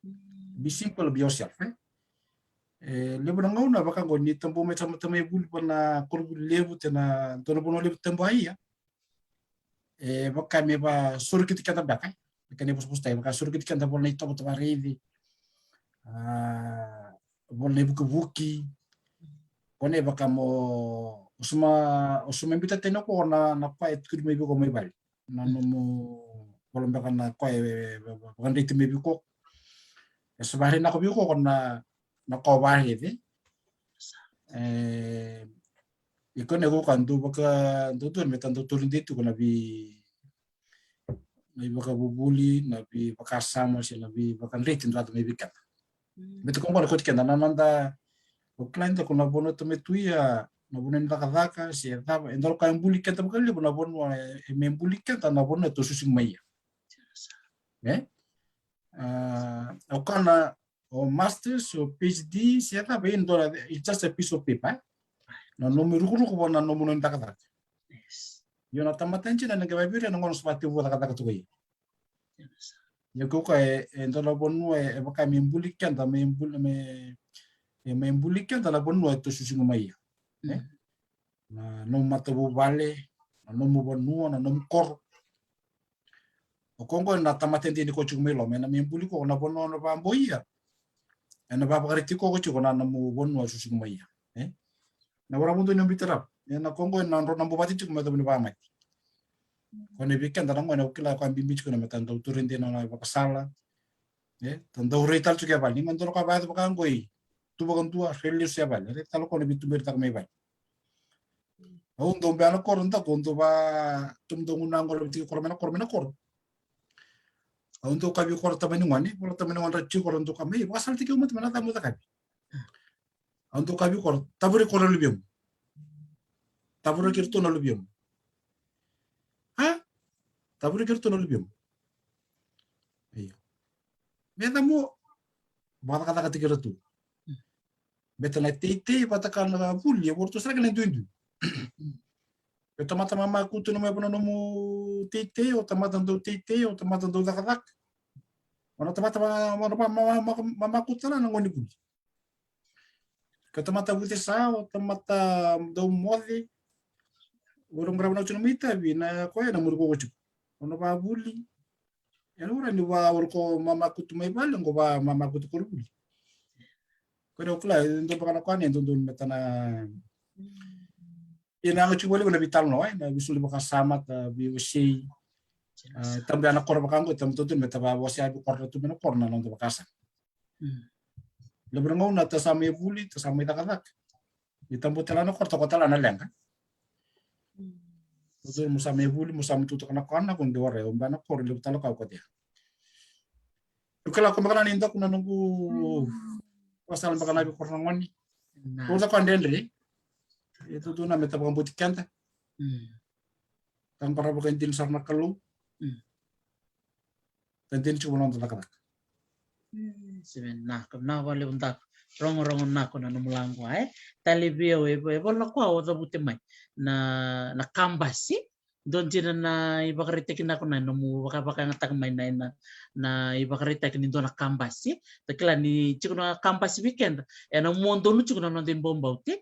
Be simple, be yourself, e. E, levu na gauna vaka qo ni tabu mai sa mata mai vuli vana koronivuli levu, te na dua na vanua levu tabu a ia. E, vaka me va sorokiti keda beka, e. Vaka ni vosavosataki, vaka sorokiti keda vola na itovotovo raici. A, vola na ivukivuki. Ko ne vaka mo, o suma, o suma bita tena ko na, na koya e tukuni mai vei ko mai vale. Na nomu vola beka na koya e, e, e, vakadreti mai vei ko. E sa vakarei na ko vei ko na, na ko vakarei. E, iko ne ko ka dau vaka, dau tu me ta dau tauri dei tu ko na vei, na ivakavuvuli, na veivakasama, se na veivakadreti dau yaco mai vei keda. Me ta ko gona koti keda, na noda, o kila ni ta ko na vanua ta me tu ia, na vanua ni cakacaka, se cava, e dau ka e buli keda vakalevu na vanua, e, e me buli keda na vanua e tou susugi mai ia. E? A, o kana, o masters, o PhD, se cava, e dua, it's just a piece of paper, e? Na nomu rukuruku vua na nomu noni cakacaka. Io na tamata e dina na qai vaviri, na gona sa vati vua cakacaka tu ko ia. Ia ko ka e, e dua na vanua e, e vaka me buli keda, me buli, me, e me buli keda na vanua e tou susugi mai ia. E? Na nomu matavuvale, na nomu vanua, na nomu koro. O ko qo na tamata e dina ko tiko mai loma, ena me buli ko na vanua na vabau ia. Ena vavakareti ko tiko na nomu vanua susugi mai ia. E? Na varavudu ni bita ravu. Ena ko qo na dro na buvati tiko me tavu ni vamati. Ko na vei keda na gone au kila ko a bibi tiko na me ta dau tauri dei na vakasala. E? Ta dau rei tale tiko e vale. Ni ma dau ka vaya vaka qoi. Tu vakadua, rei lesu e vale. Rei tale ko na vei tu me rei taka mai vale. Au dau bea na koro, dau ko dau va, tu dau guna qo tiko koro me na koro, me na koro. Au dau ka vei koro tamani gone, koro tamani gone ra tiko koro dau ka mai, vakasala tiko mata me na tamu ta ka vei. Au dau ka vei koro, tavuri koro luvemu. Tavuri kiri tu na luvemu. Ha? Tavuri kiri tu na luvemu. Io. Me tamu, vakacakacaka tiko ra tu. Beta na teitei vata ka na vuli, e voro tu sara ka na duidui. E tamata mamakutu na mai vana nomu teitei, o tamata dau teitei, o tamata dau cakacaka. O na tamata ma, ma, ma, ma, ma, mamakutu na na gone vuli. Ka tamata vuce sa, o tamata dau moce. O ra qarava na ucu na mai tavi, na koya na muri koko tiko. O na vavuli. E na ura ni va ura ko mamakutu mai vale, qo va mamakutu koronivuli. Ko na kula, e dodonu vaka na koya, e dodonu me ta na. Ia na yaga tiko vale, na veitalanoa, e, na veisoli vakasama, ta veiwasei. A, tabu ya na koro vaka qo, tabu dodonu me ta vawasea vei koro tu me na koro na noda vakasama. Levu na gauna ta sa mai vuli, ta sa mai cakacaka. Ni tabu tale na koro, ta ko tale na leqa. Mo sa mai vuli, mo sa mai tutuka na koro, na ko qi wara, o bea na koro, levu tale ka o kotea. Au kila ko beka na ni daku na noqu wasala beka na vei koro na gone. Ko sa ko dredre. E tutu na me ta vakabauti keda. Ta qara vakaidina sara na Kalou. Ta dina tiko na noda cakacaka. Se vinaka, vinaka vakalevu Daku. Rogorogo nako na nomu laqu, e? Tale vei au, e, e vola na koya o cavuti mai. Na, na kabasi. Dua dina na ivakaraitaki nako na nomu vaka, vakayagataka mai na, na, na ivakaraitaki ni dua na kabasi. Ta kila ni tiko na kabasi vei keda. E na mua donu tiko na noda ibaubauti.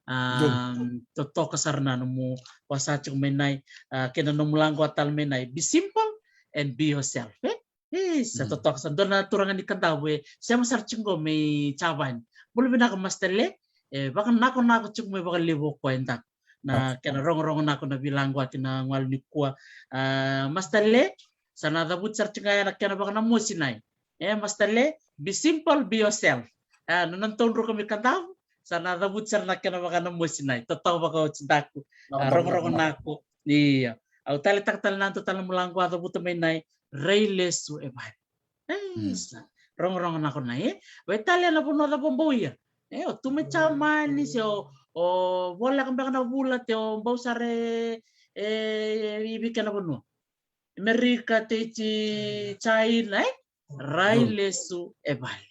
A, totoka sara na nomu wasa tiko mai nai, a, kei na nomu laqua tale mai nai. Be simple and be yourself, e? Isa, totoka sara. Dua na turaga ni Kadavu e sema sara tiko qo mai Javani. Bula vinaka Master Le, e vakanakonako tiko mai vakalevu o koya e daku. Na kena rogorogo nako na veilaquaki na galu nikua. A, Master Le, sa na cavuti sara tiko ga ya na kena vakanamosi nai. E, Master Le, be simple, be yourself. A, na nona taudruka mai Kadavu, sa na cavuti sara na kena vakanamosi nai. Totoka vakaoti daku. A, rogorogo nako. Ia. Au taleitaka tale na dua tale na mulaqu a cavuta mai nai, rai lesu e vale. Isa. Rogorogo nako nai, e? Vei tale na vanua cava o bau ia? E, o tu mai Jamani, se o, o voleka beka na vula, te o bau sara e, e, i vei kena vanua? Amerika, te i China, e? Rai lesu e vale.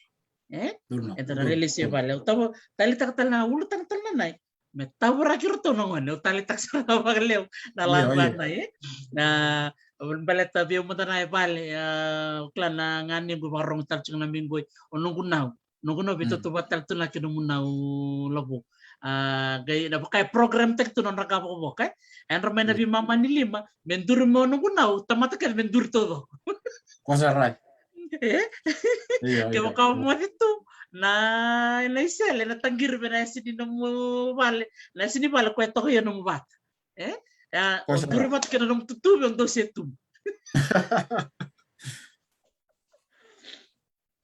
E? Eda na rai lesu e vale. Au tau taleitaka tale na ulutaga tale na nai. Me tavaraki iratou na gone, au taleitaka sara ga vakalevu na laqua nai, e? Na, baleta vei au mada na e vale, a, au kila na ganequ e vakarogo tale tiko na meiqu, o noqu nau. Noqu nau veitautauvata tale tu na kei nomu nau Lavo. A, qai na vaka e program taki tu na nodra qavokavoka, e? Yadra mai na veimama ni lima, me duri mai o noqu nau, tamata kece me duri taucoko. Ko sa rai. E? Kevaka o moce tu na, na isele, na taqiri vei na yasa ni nomu vale, na yasa ni vale ko e toka ia nomu vata. E? A, o duri vata kei na nomu tutuvi, o dau se tubu.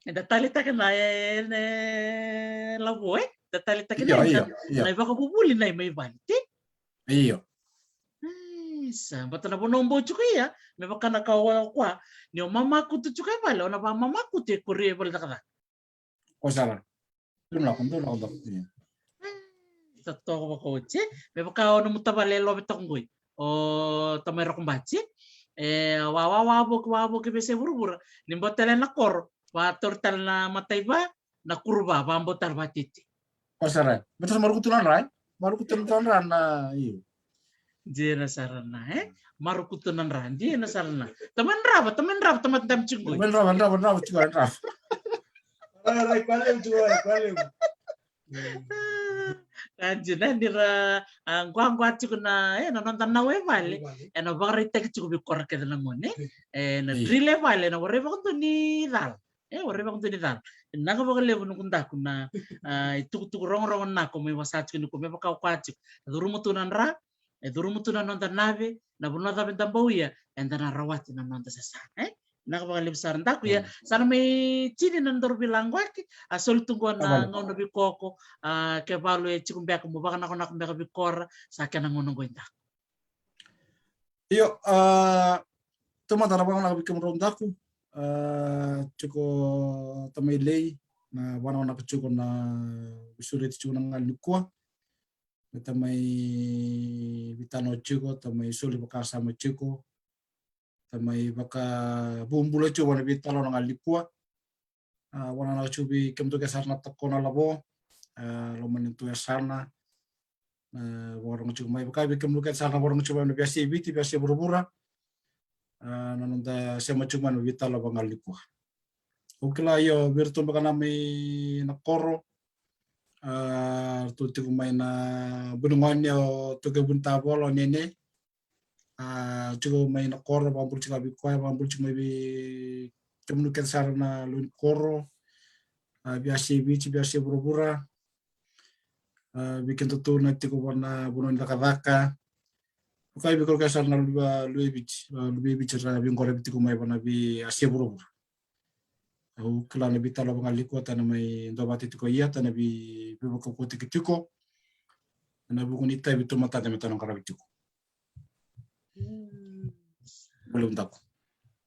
Eda taleitaka na, e, ne Lavo, e? Da taleitaka na, na ivakavuvuli nai mai vale, ti? Io. Isa, bata na vanua bau tiko ia, me vaka na ka o koya, ni o mamakutu tiko e vale, o na vakamamakutu e kori e vale cakacaka. Ko sara. Dou lako, dou lako, dou lako. Sa toka vakaoti, e? Me vaka o nomu tavale e love toka qoi. O tamai Rokobati. E, wa, wa, wa, voki, wa, voki, vese vuravura. Ni bau tale na koro. Wa, tori tale na mataiva, na kuruva, wa, bau tale vatiti. Ko sara. Beta sa marukutu na dra, e? Marukutu na dra na, io. Dina sara na, e? Marukutu na dra, dina sara na. Tamai drava, tamai drava, tamai dam tiko qoi. Tamai drava, drava, drava, tiko, drava. Rai, rai, kua levu, tiko, rai, kua levu. Ka dina ni ra, a, quaqua tiko na, e, na noda nau e vale. E vale. E na vakaraitaki tiko vei kora kece na gone. E, na drill e vale, na warai vakadua ni cala. E, warai vakadua ni cala. Vinaka vakalevu noqu daku na, a, itukutuku rogorogo nako mai wasa tiko nikua me vaka o koya tiko. E curuma tu na dra, e curuma tu na noda nave, na vanua cava eda bau ia, eda na rawati na noda sasaga, e? Vinaka vakalevu sara daku ia, sa na mai tini na nodaru veilaquaki, a soli tu qo na gauna veikoko, a, ke valu e tiko beka mo vakanakonako beka vei kora, sa kena gauna qo i daku. Io, a, taumada na vakavinaka vei kemudrau daku, a, tiko tamai Lei, na vakavinaka tiko na veisureti tiko na galu nikua. Na tamai veitalanoa tiko, tamai soli vakasama tiko, tamai vakabubula tiko vua na veitalanoa na galu nikua. A, vakavinaka tiko vei kemudrau kece sara na takona Lavo, a, loma ni tu e sara na, a, vakarogo tiko mai, vaka vei kemudrau kece sara na vakarogo tiko mai na Veiwasei Viti, Veiwasei Vuravura. A, na noda sema tiko mai na veitalanoa vagalu nikua. Au kila io vei iratou beka na mai na koro. A, ratou tiko mai na vunigone o Toke Vunitavola o Nene. A, tiko mai na koro, vakabula tiko vei koya, vakabula tiko mai vei kemuni kece sara na lewe ni koro. A, Veiwasei Viti, Veiwasei Vuravura. A, vei kedatou na tiko vua na vanua ni cakacaka. Vaka vei kedatou sara na luve, luve i Viti, a, luve i Viti ra veiqaravi tiko mai vua na Veiwasei Vuravura. Au kila na veitalanoa vagalu nikua ta na mai duavata tiko ia, ta na vei, veivakaukauataki tiko. Ena vuku ni itavi tu matata me ta na qaravi tiko. Valevu daku.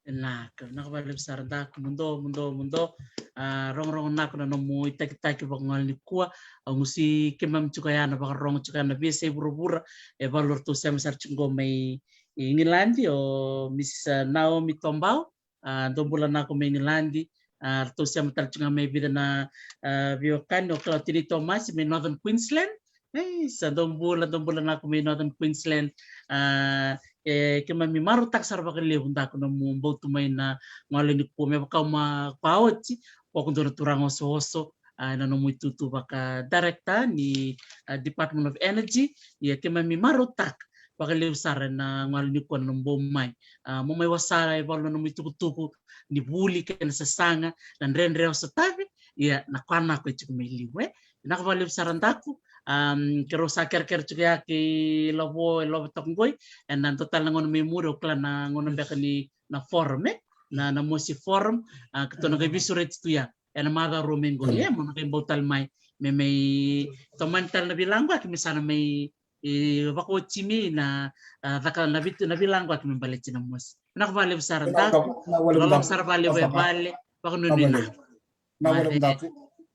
Vinaka, vinaka vakalevu sara daku, muduo, muduo, muduo. A, rogorogo nako na nomu itakitaki vakagalu nikua. Au gusi keimami tiko ya na vakarogo tiko ya na Veiwasei Vuravura. E valu ratou sema sara tiko qo mai Igiladi, o Missus Naomi Tobau. A, dou bula nako mai Igiladi. A, ratou sema tale tiko ga mai vica na, a, veiwekani, o Claudine Thomas mai Northern Queensland. Ei, sa dou bula, dou bula nako mai Northern Queensland. A, e, keimami marautaka sara vakalevu daku nomu bau tu mai na galu nikua me vaka au ma kua oti, o koya dua na turaga osooso, a, ena nomu itutu vaka director ni, a, Department of Energy. Ia keimami marautaka vakalevu sara ena gauna nikua na nomu bau mai, a, mo mai wasea e valu na nomu itukutuku ni vuli kei na sasaga, na dredre o sotavi. Ia na kua nako e tiko mai liu, e. Vinaka vakalevu sara daku. Um, keirau sa kerekere tiko ya kei Lavo, e Lavo toka qoi. Ena dua tale na gauna mai muri, au kila na gauna beka ni na forum, e, na, na Mosi Forum. A, keitou na qai veisureti tu ya ena macawa rua mai qo, e, mo na qai bau tale mai me mai tomani tale na veilaqaki me sa na mai, e, vakaoti mai na, a, caka na vitu na veilaqaki me baleti na mosi. Vinaka vakalevu sara daku. Loloma sara vakalevu e vale. Vakanuinui na.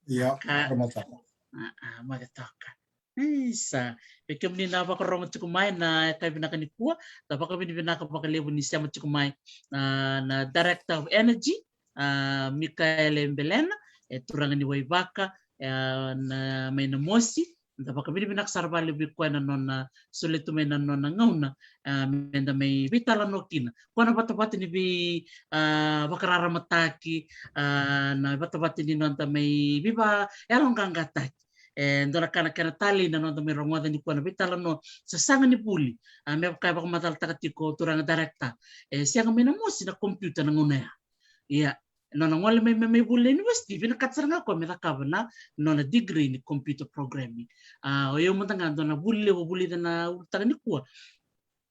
Ia, ka, a, a, moce toka. Isa, vei kemuni na vakarogo tiko mai na yakavi vinaka nikua, da vakavinavinaka vakalevu ni sema tiko mai, a, na Director of Energy, a, Mikaele Belena, e turaga ni Waivaka, e, na, mai na mosi. Da vakavinavinaka sara vakalevu vei koya na nona solia tu mai na nona gauna, a, meda mai veitalanoa kina. Koya na vatavata ni vei, a, vakararamataki, a, na vatavata ni noda mai veivayaloqaqataki. E dua na ka na kena talei na noda mai rogoca nikua na veitalanoa, sasaga ni vuli. A, me vaka e vakamacalataka tiko o turaga director, e sega mai na mosi na computer na gauna ya. Ia, nona gole mai me mai vuli na university, vinakata sara ga o koya me cakava na nona degree ni computer programming. A, o yau mada ga dua na vuli levu vulica na ulutaga nikua.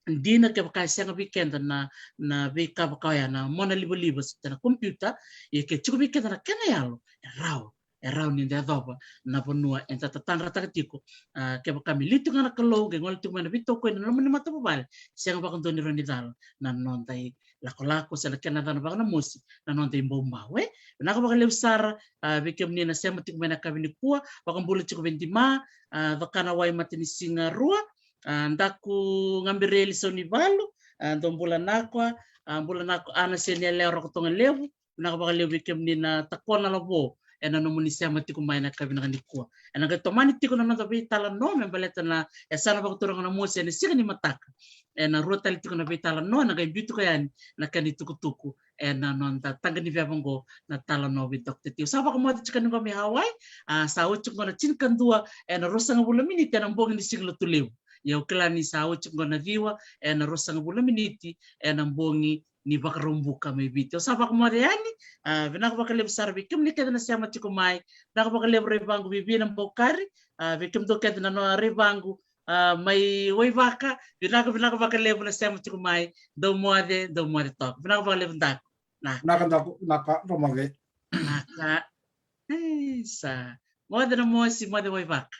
Dina kevaka e sega vei keda na, na veika vaka oya, na mona livaliva se na computer, ia ke tiko vei keda na kena yalo, e rawa, e rawa ni da yacova na vanua eda tatadrataka tiko. A, kevaka me liu tiko ga na Kalou, qai gole tiko mai na veitokoni na nomuni matavuvale, sega vakadua ni rawa ni cala na noda ilakolako se na kena cana vaka na mosi na noda ibaubau, e. Vinaka vakalevu sara, a, vei kemuni na sema tiko mai na yakavi nikua, vakabula tiko vei Dima, a, Cokana Wai Matanisiga Rua, a, Daku Gabrieli Saunivalu, a, dou bula nako, a, bula nako Ana Senialewa Rokotoga Levu. Vinaka vakalevu vei kemuni na Takona Lavo ena nomuni sema tiko mai na yakavi vinaka nikua. Ena qai tomani tiko na noda veitalanoa me baleta na yasana vakaturaga na mosi ena siga ni mataka. Ena rua tale tiko na veitalanoa, ena qai biu tiko yani na kena itukutuku ena noda taqa ni veva oqo, na talanoa vei Doctor T. Au sa vakamoce tiko yani oqo mai Hawaii, a, sa oti oqo na tinikadua ena ruasagavulu na miniti ena bogi ni Siga Lotulevu. Ia au kila ni sa oti oqo na ciwa ena ruasagavulu na miniti ena bogi ni Vakaraubuka mai Viti. Au sa vakamoce yani, a, vinaka vakalevu sara vei kemuni kece na sema tiko mai. Vinaka vakalevu Raivaqu Vivina Bokari, a, vei kemudou kece na nona Raivaqu, a, mai Waivaka, vinaka, vinaka vakalevu na sema tiko mai. Dou moce, dou moce toka. Vinaka vakalevu Daku. Na. Vinaka Daku, vinaka, dou moce. Vinaka. Isa. Moce na mosi, moce Waivaka.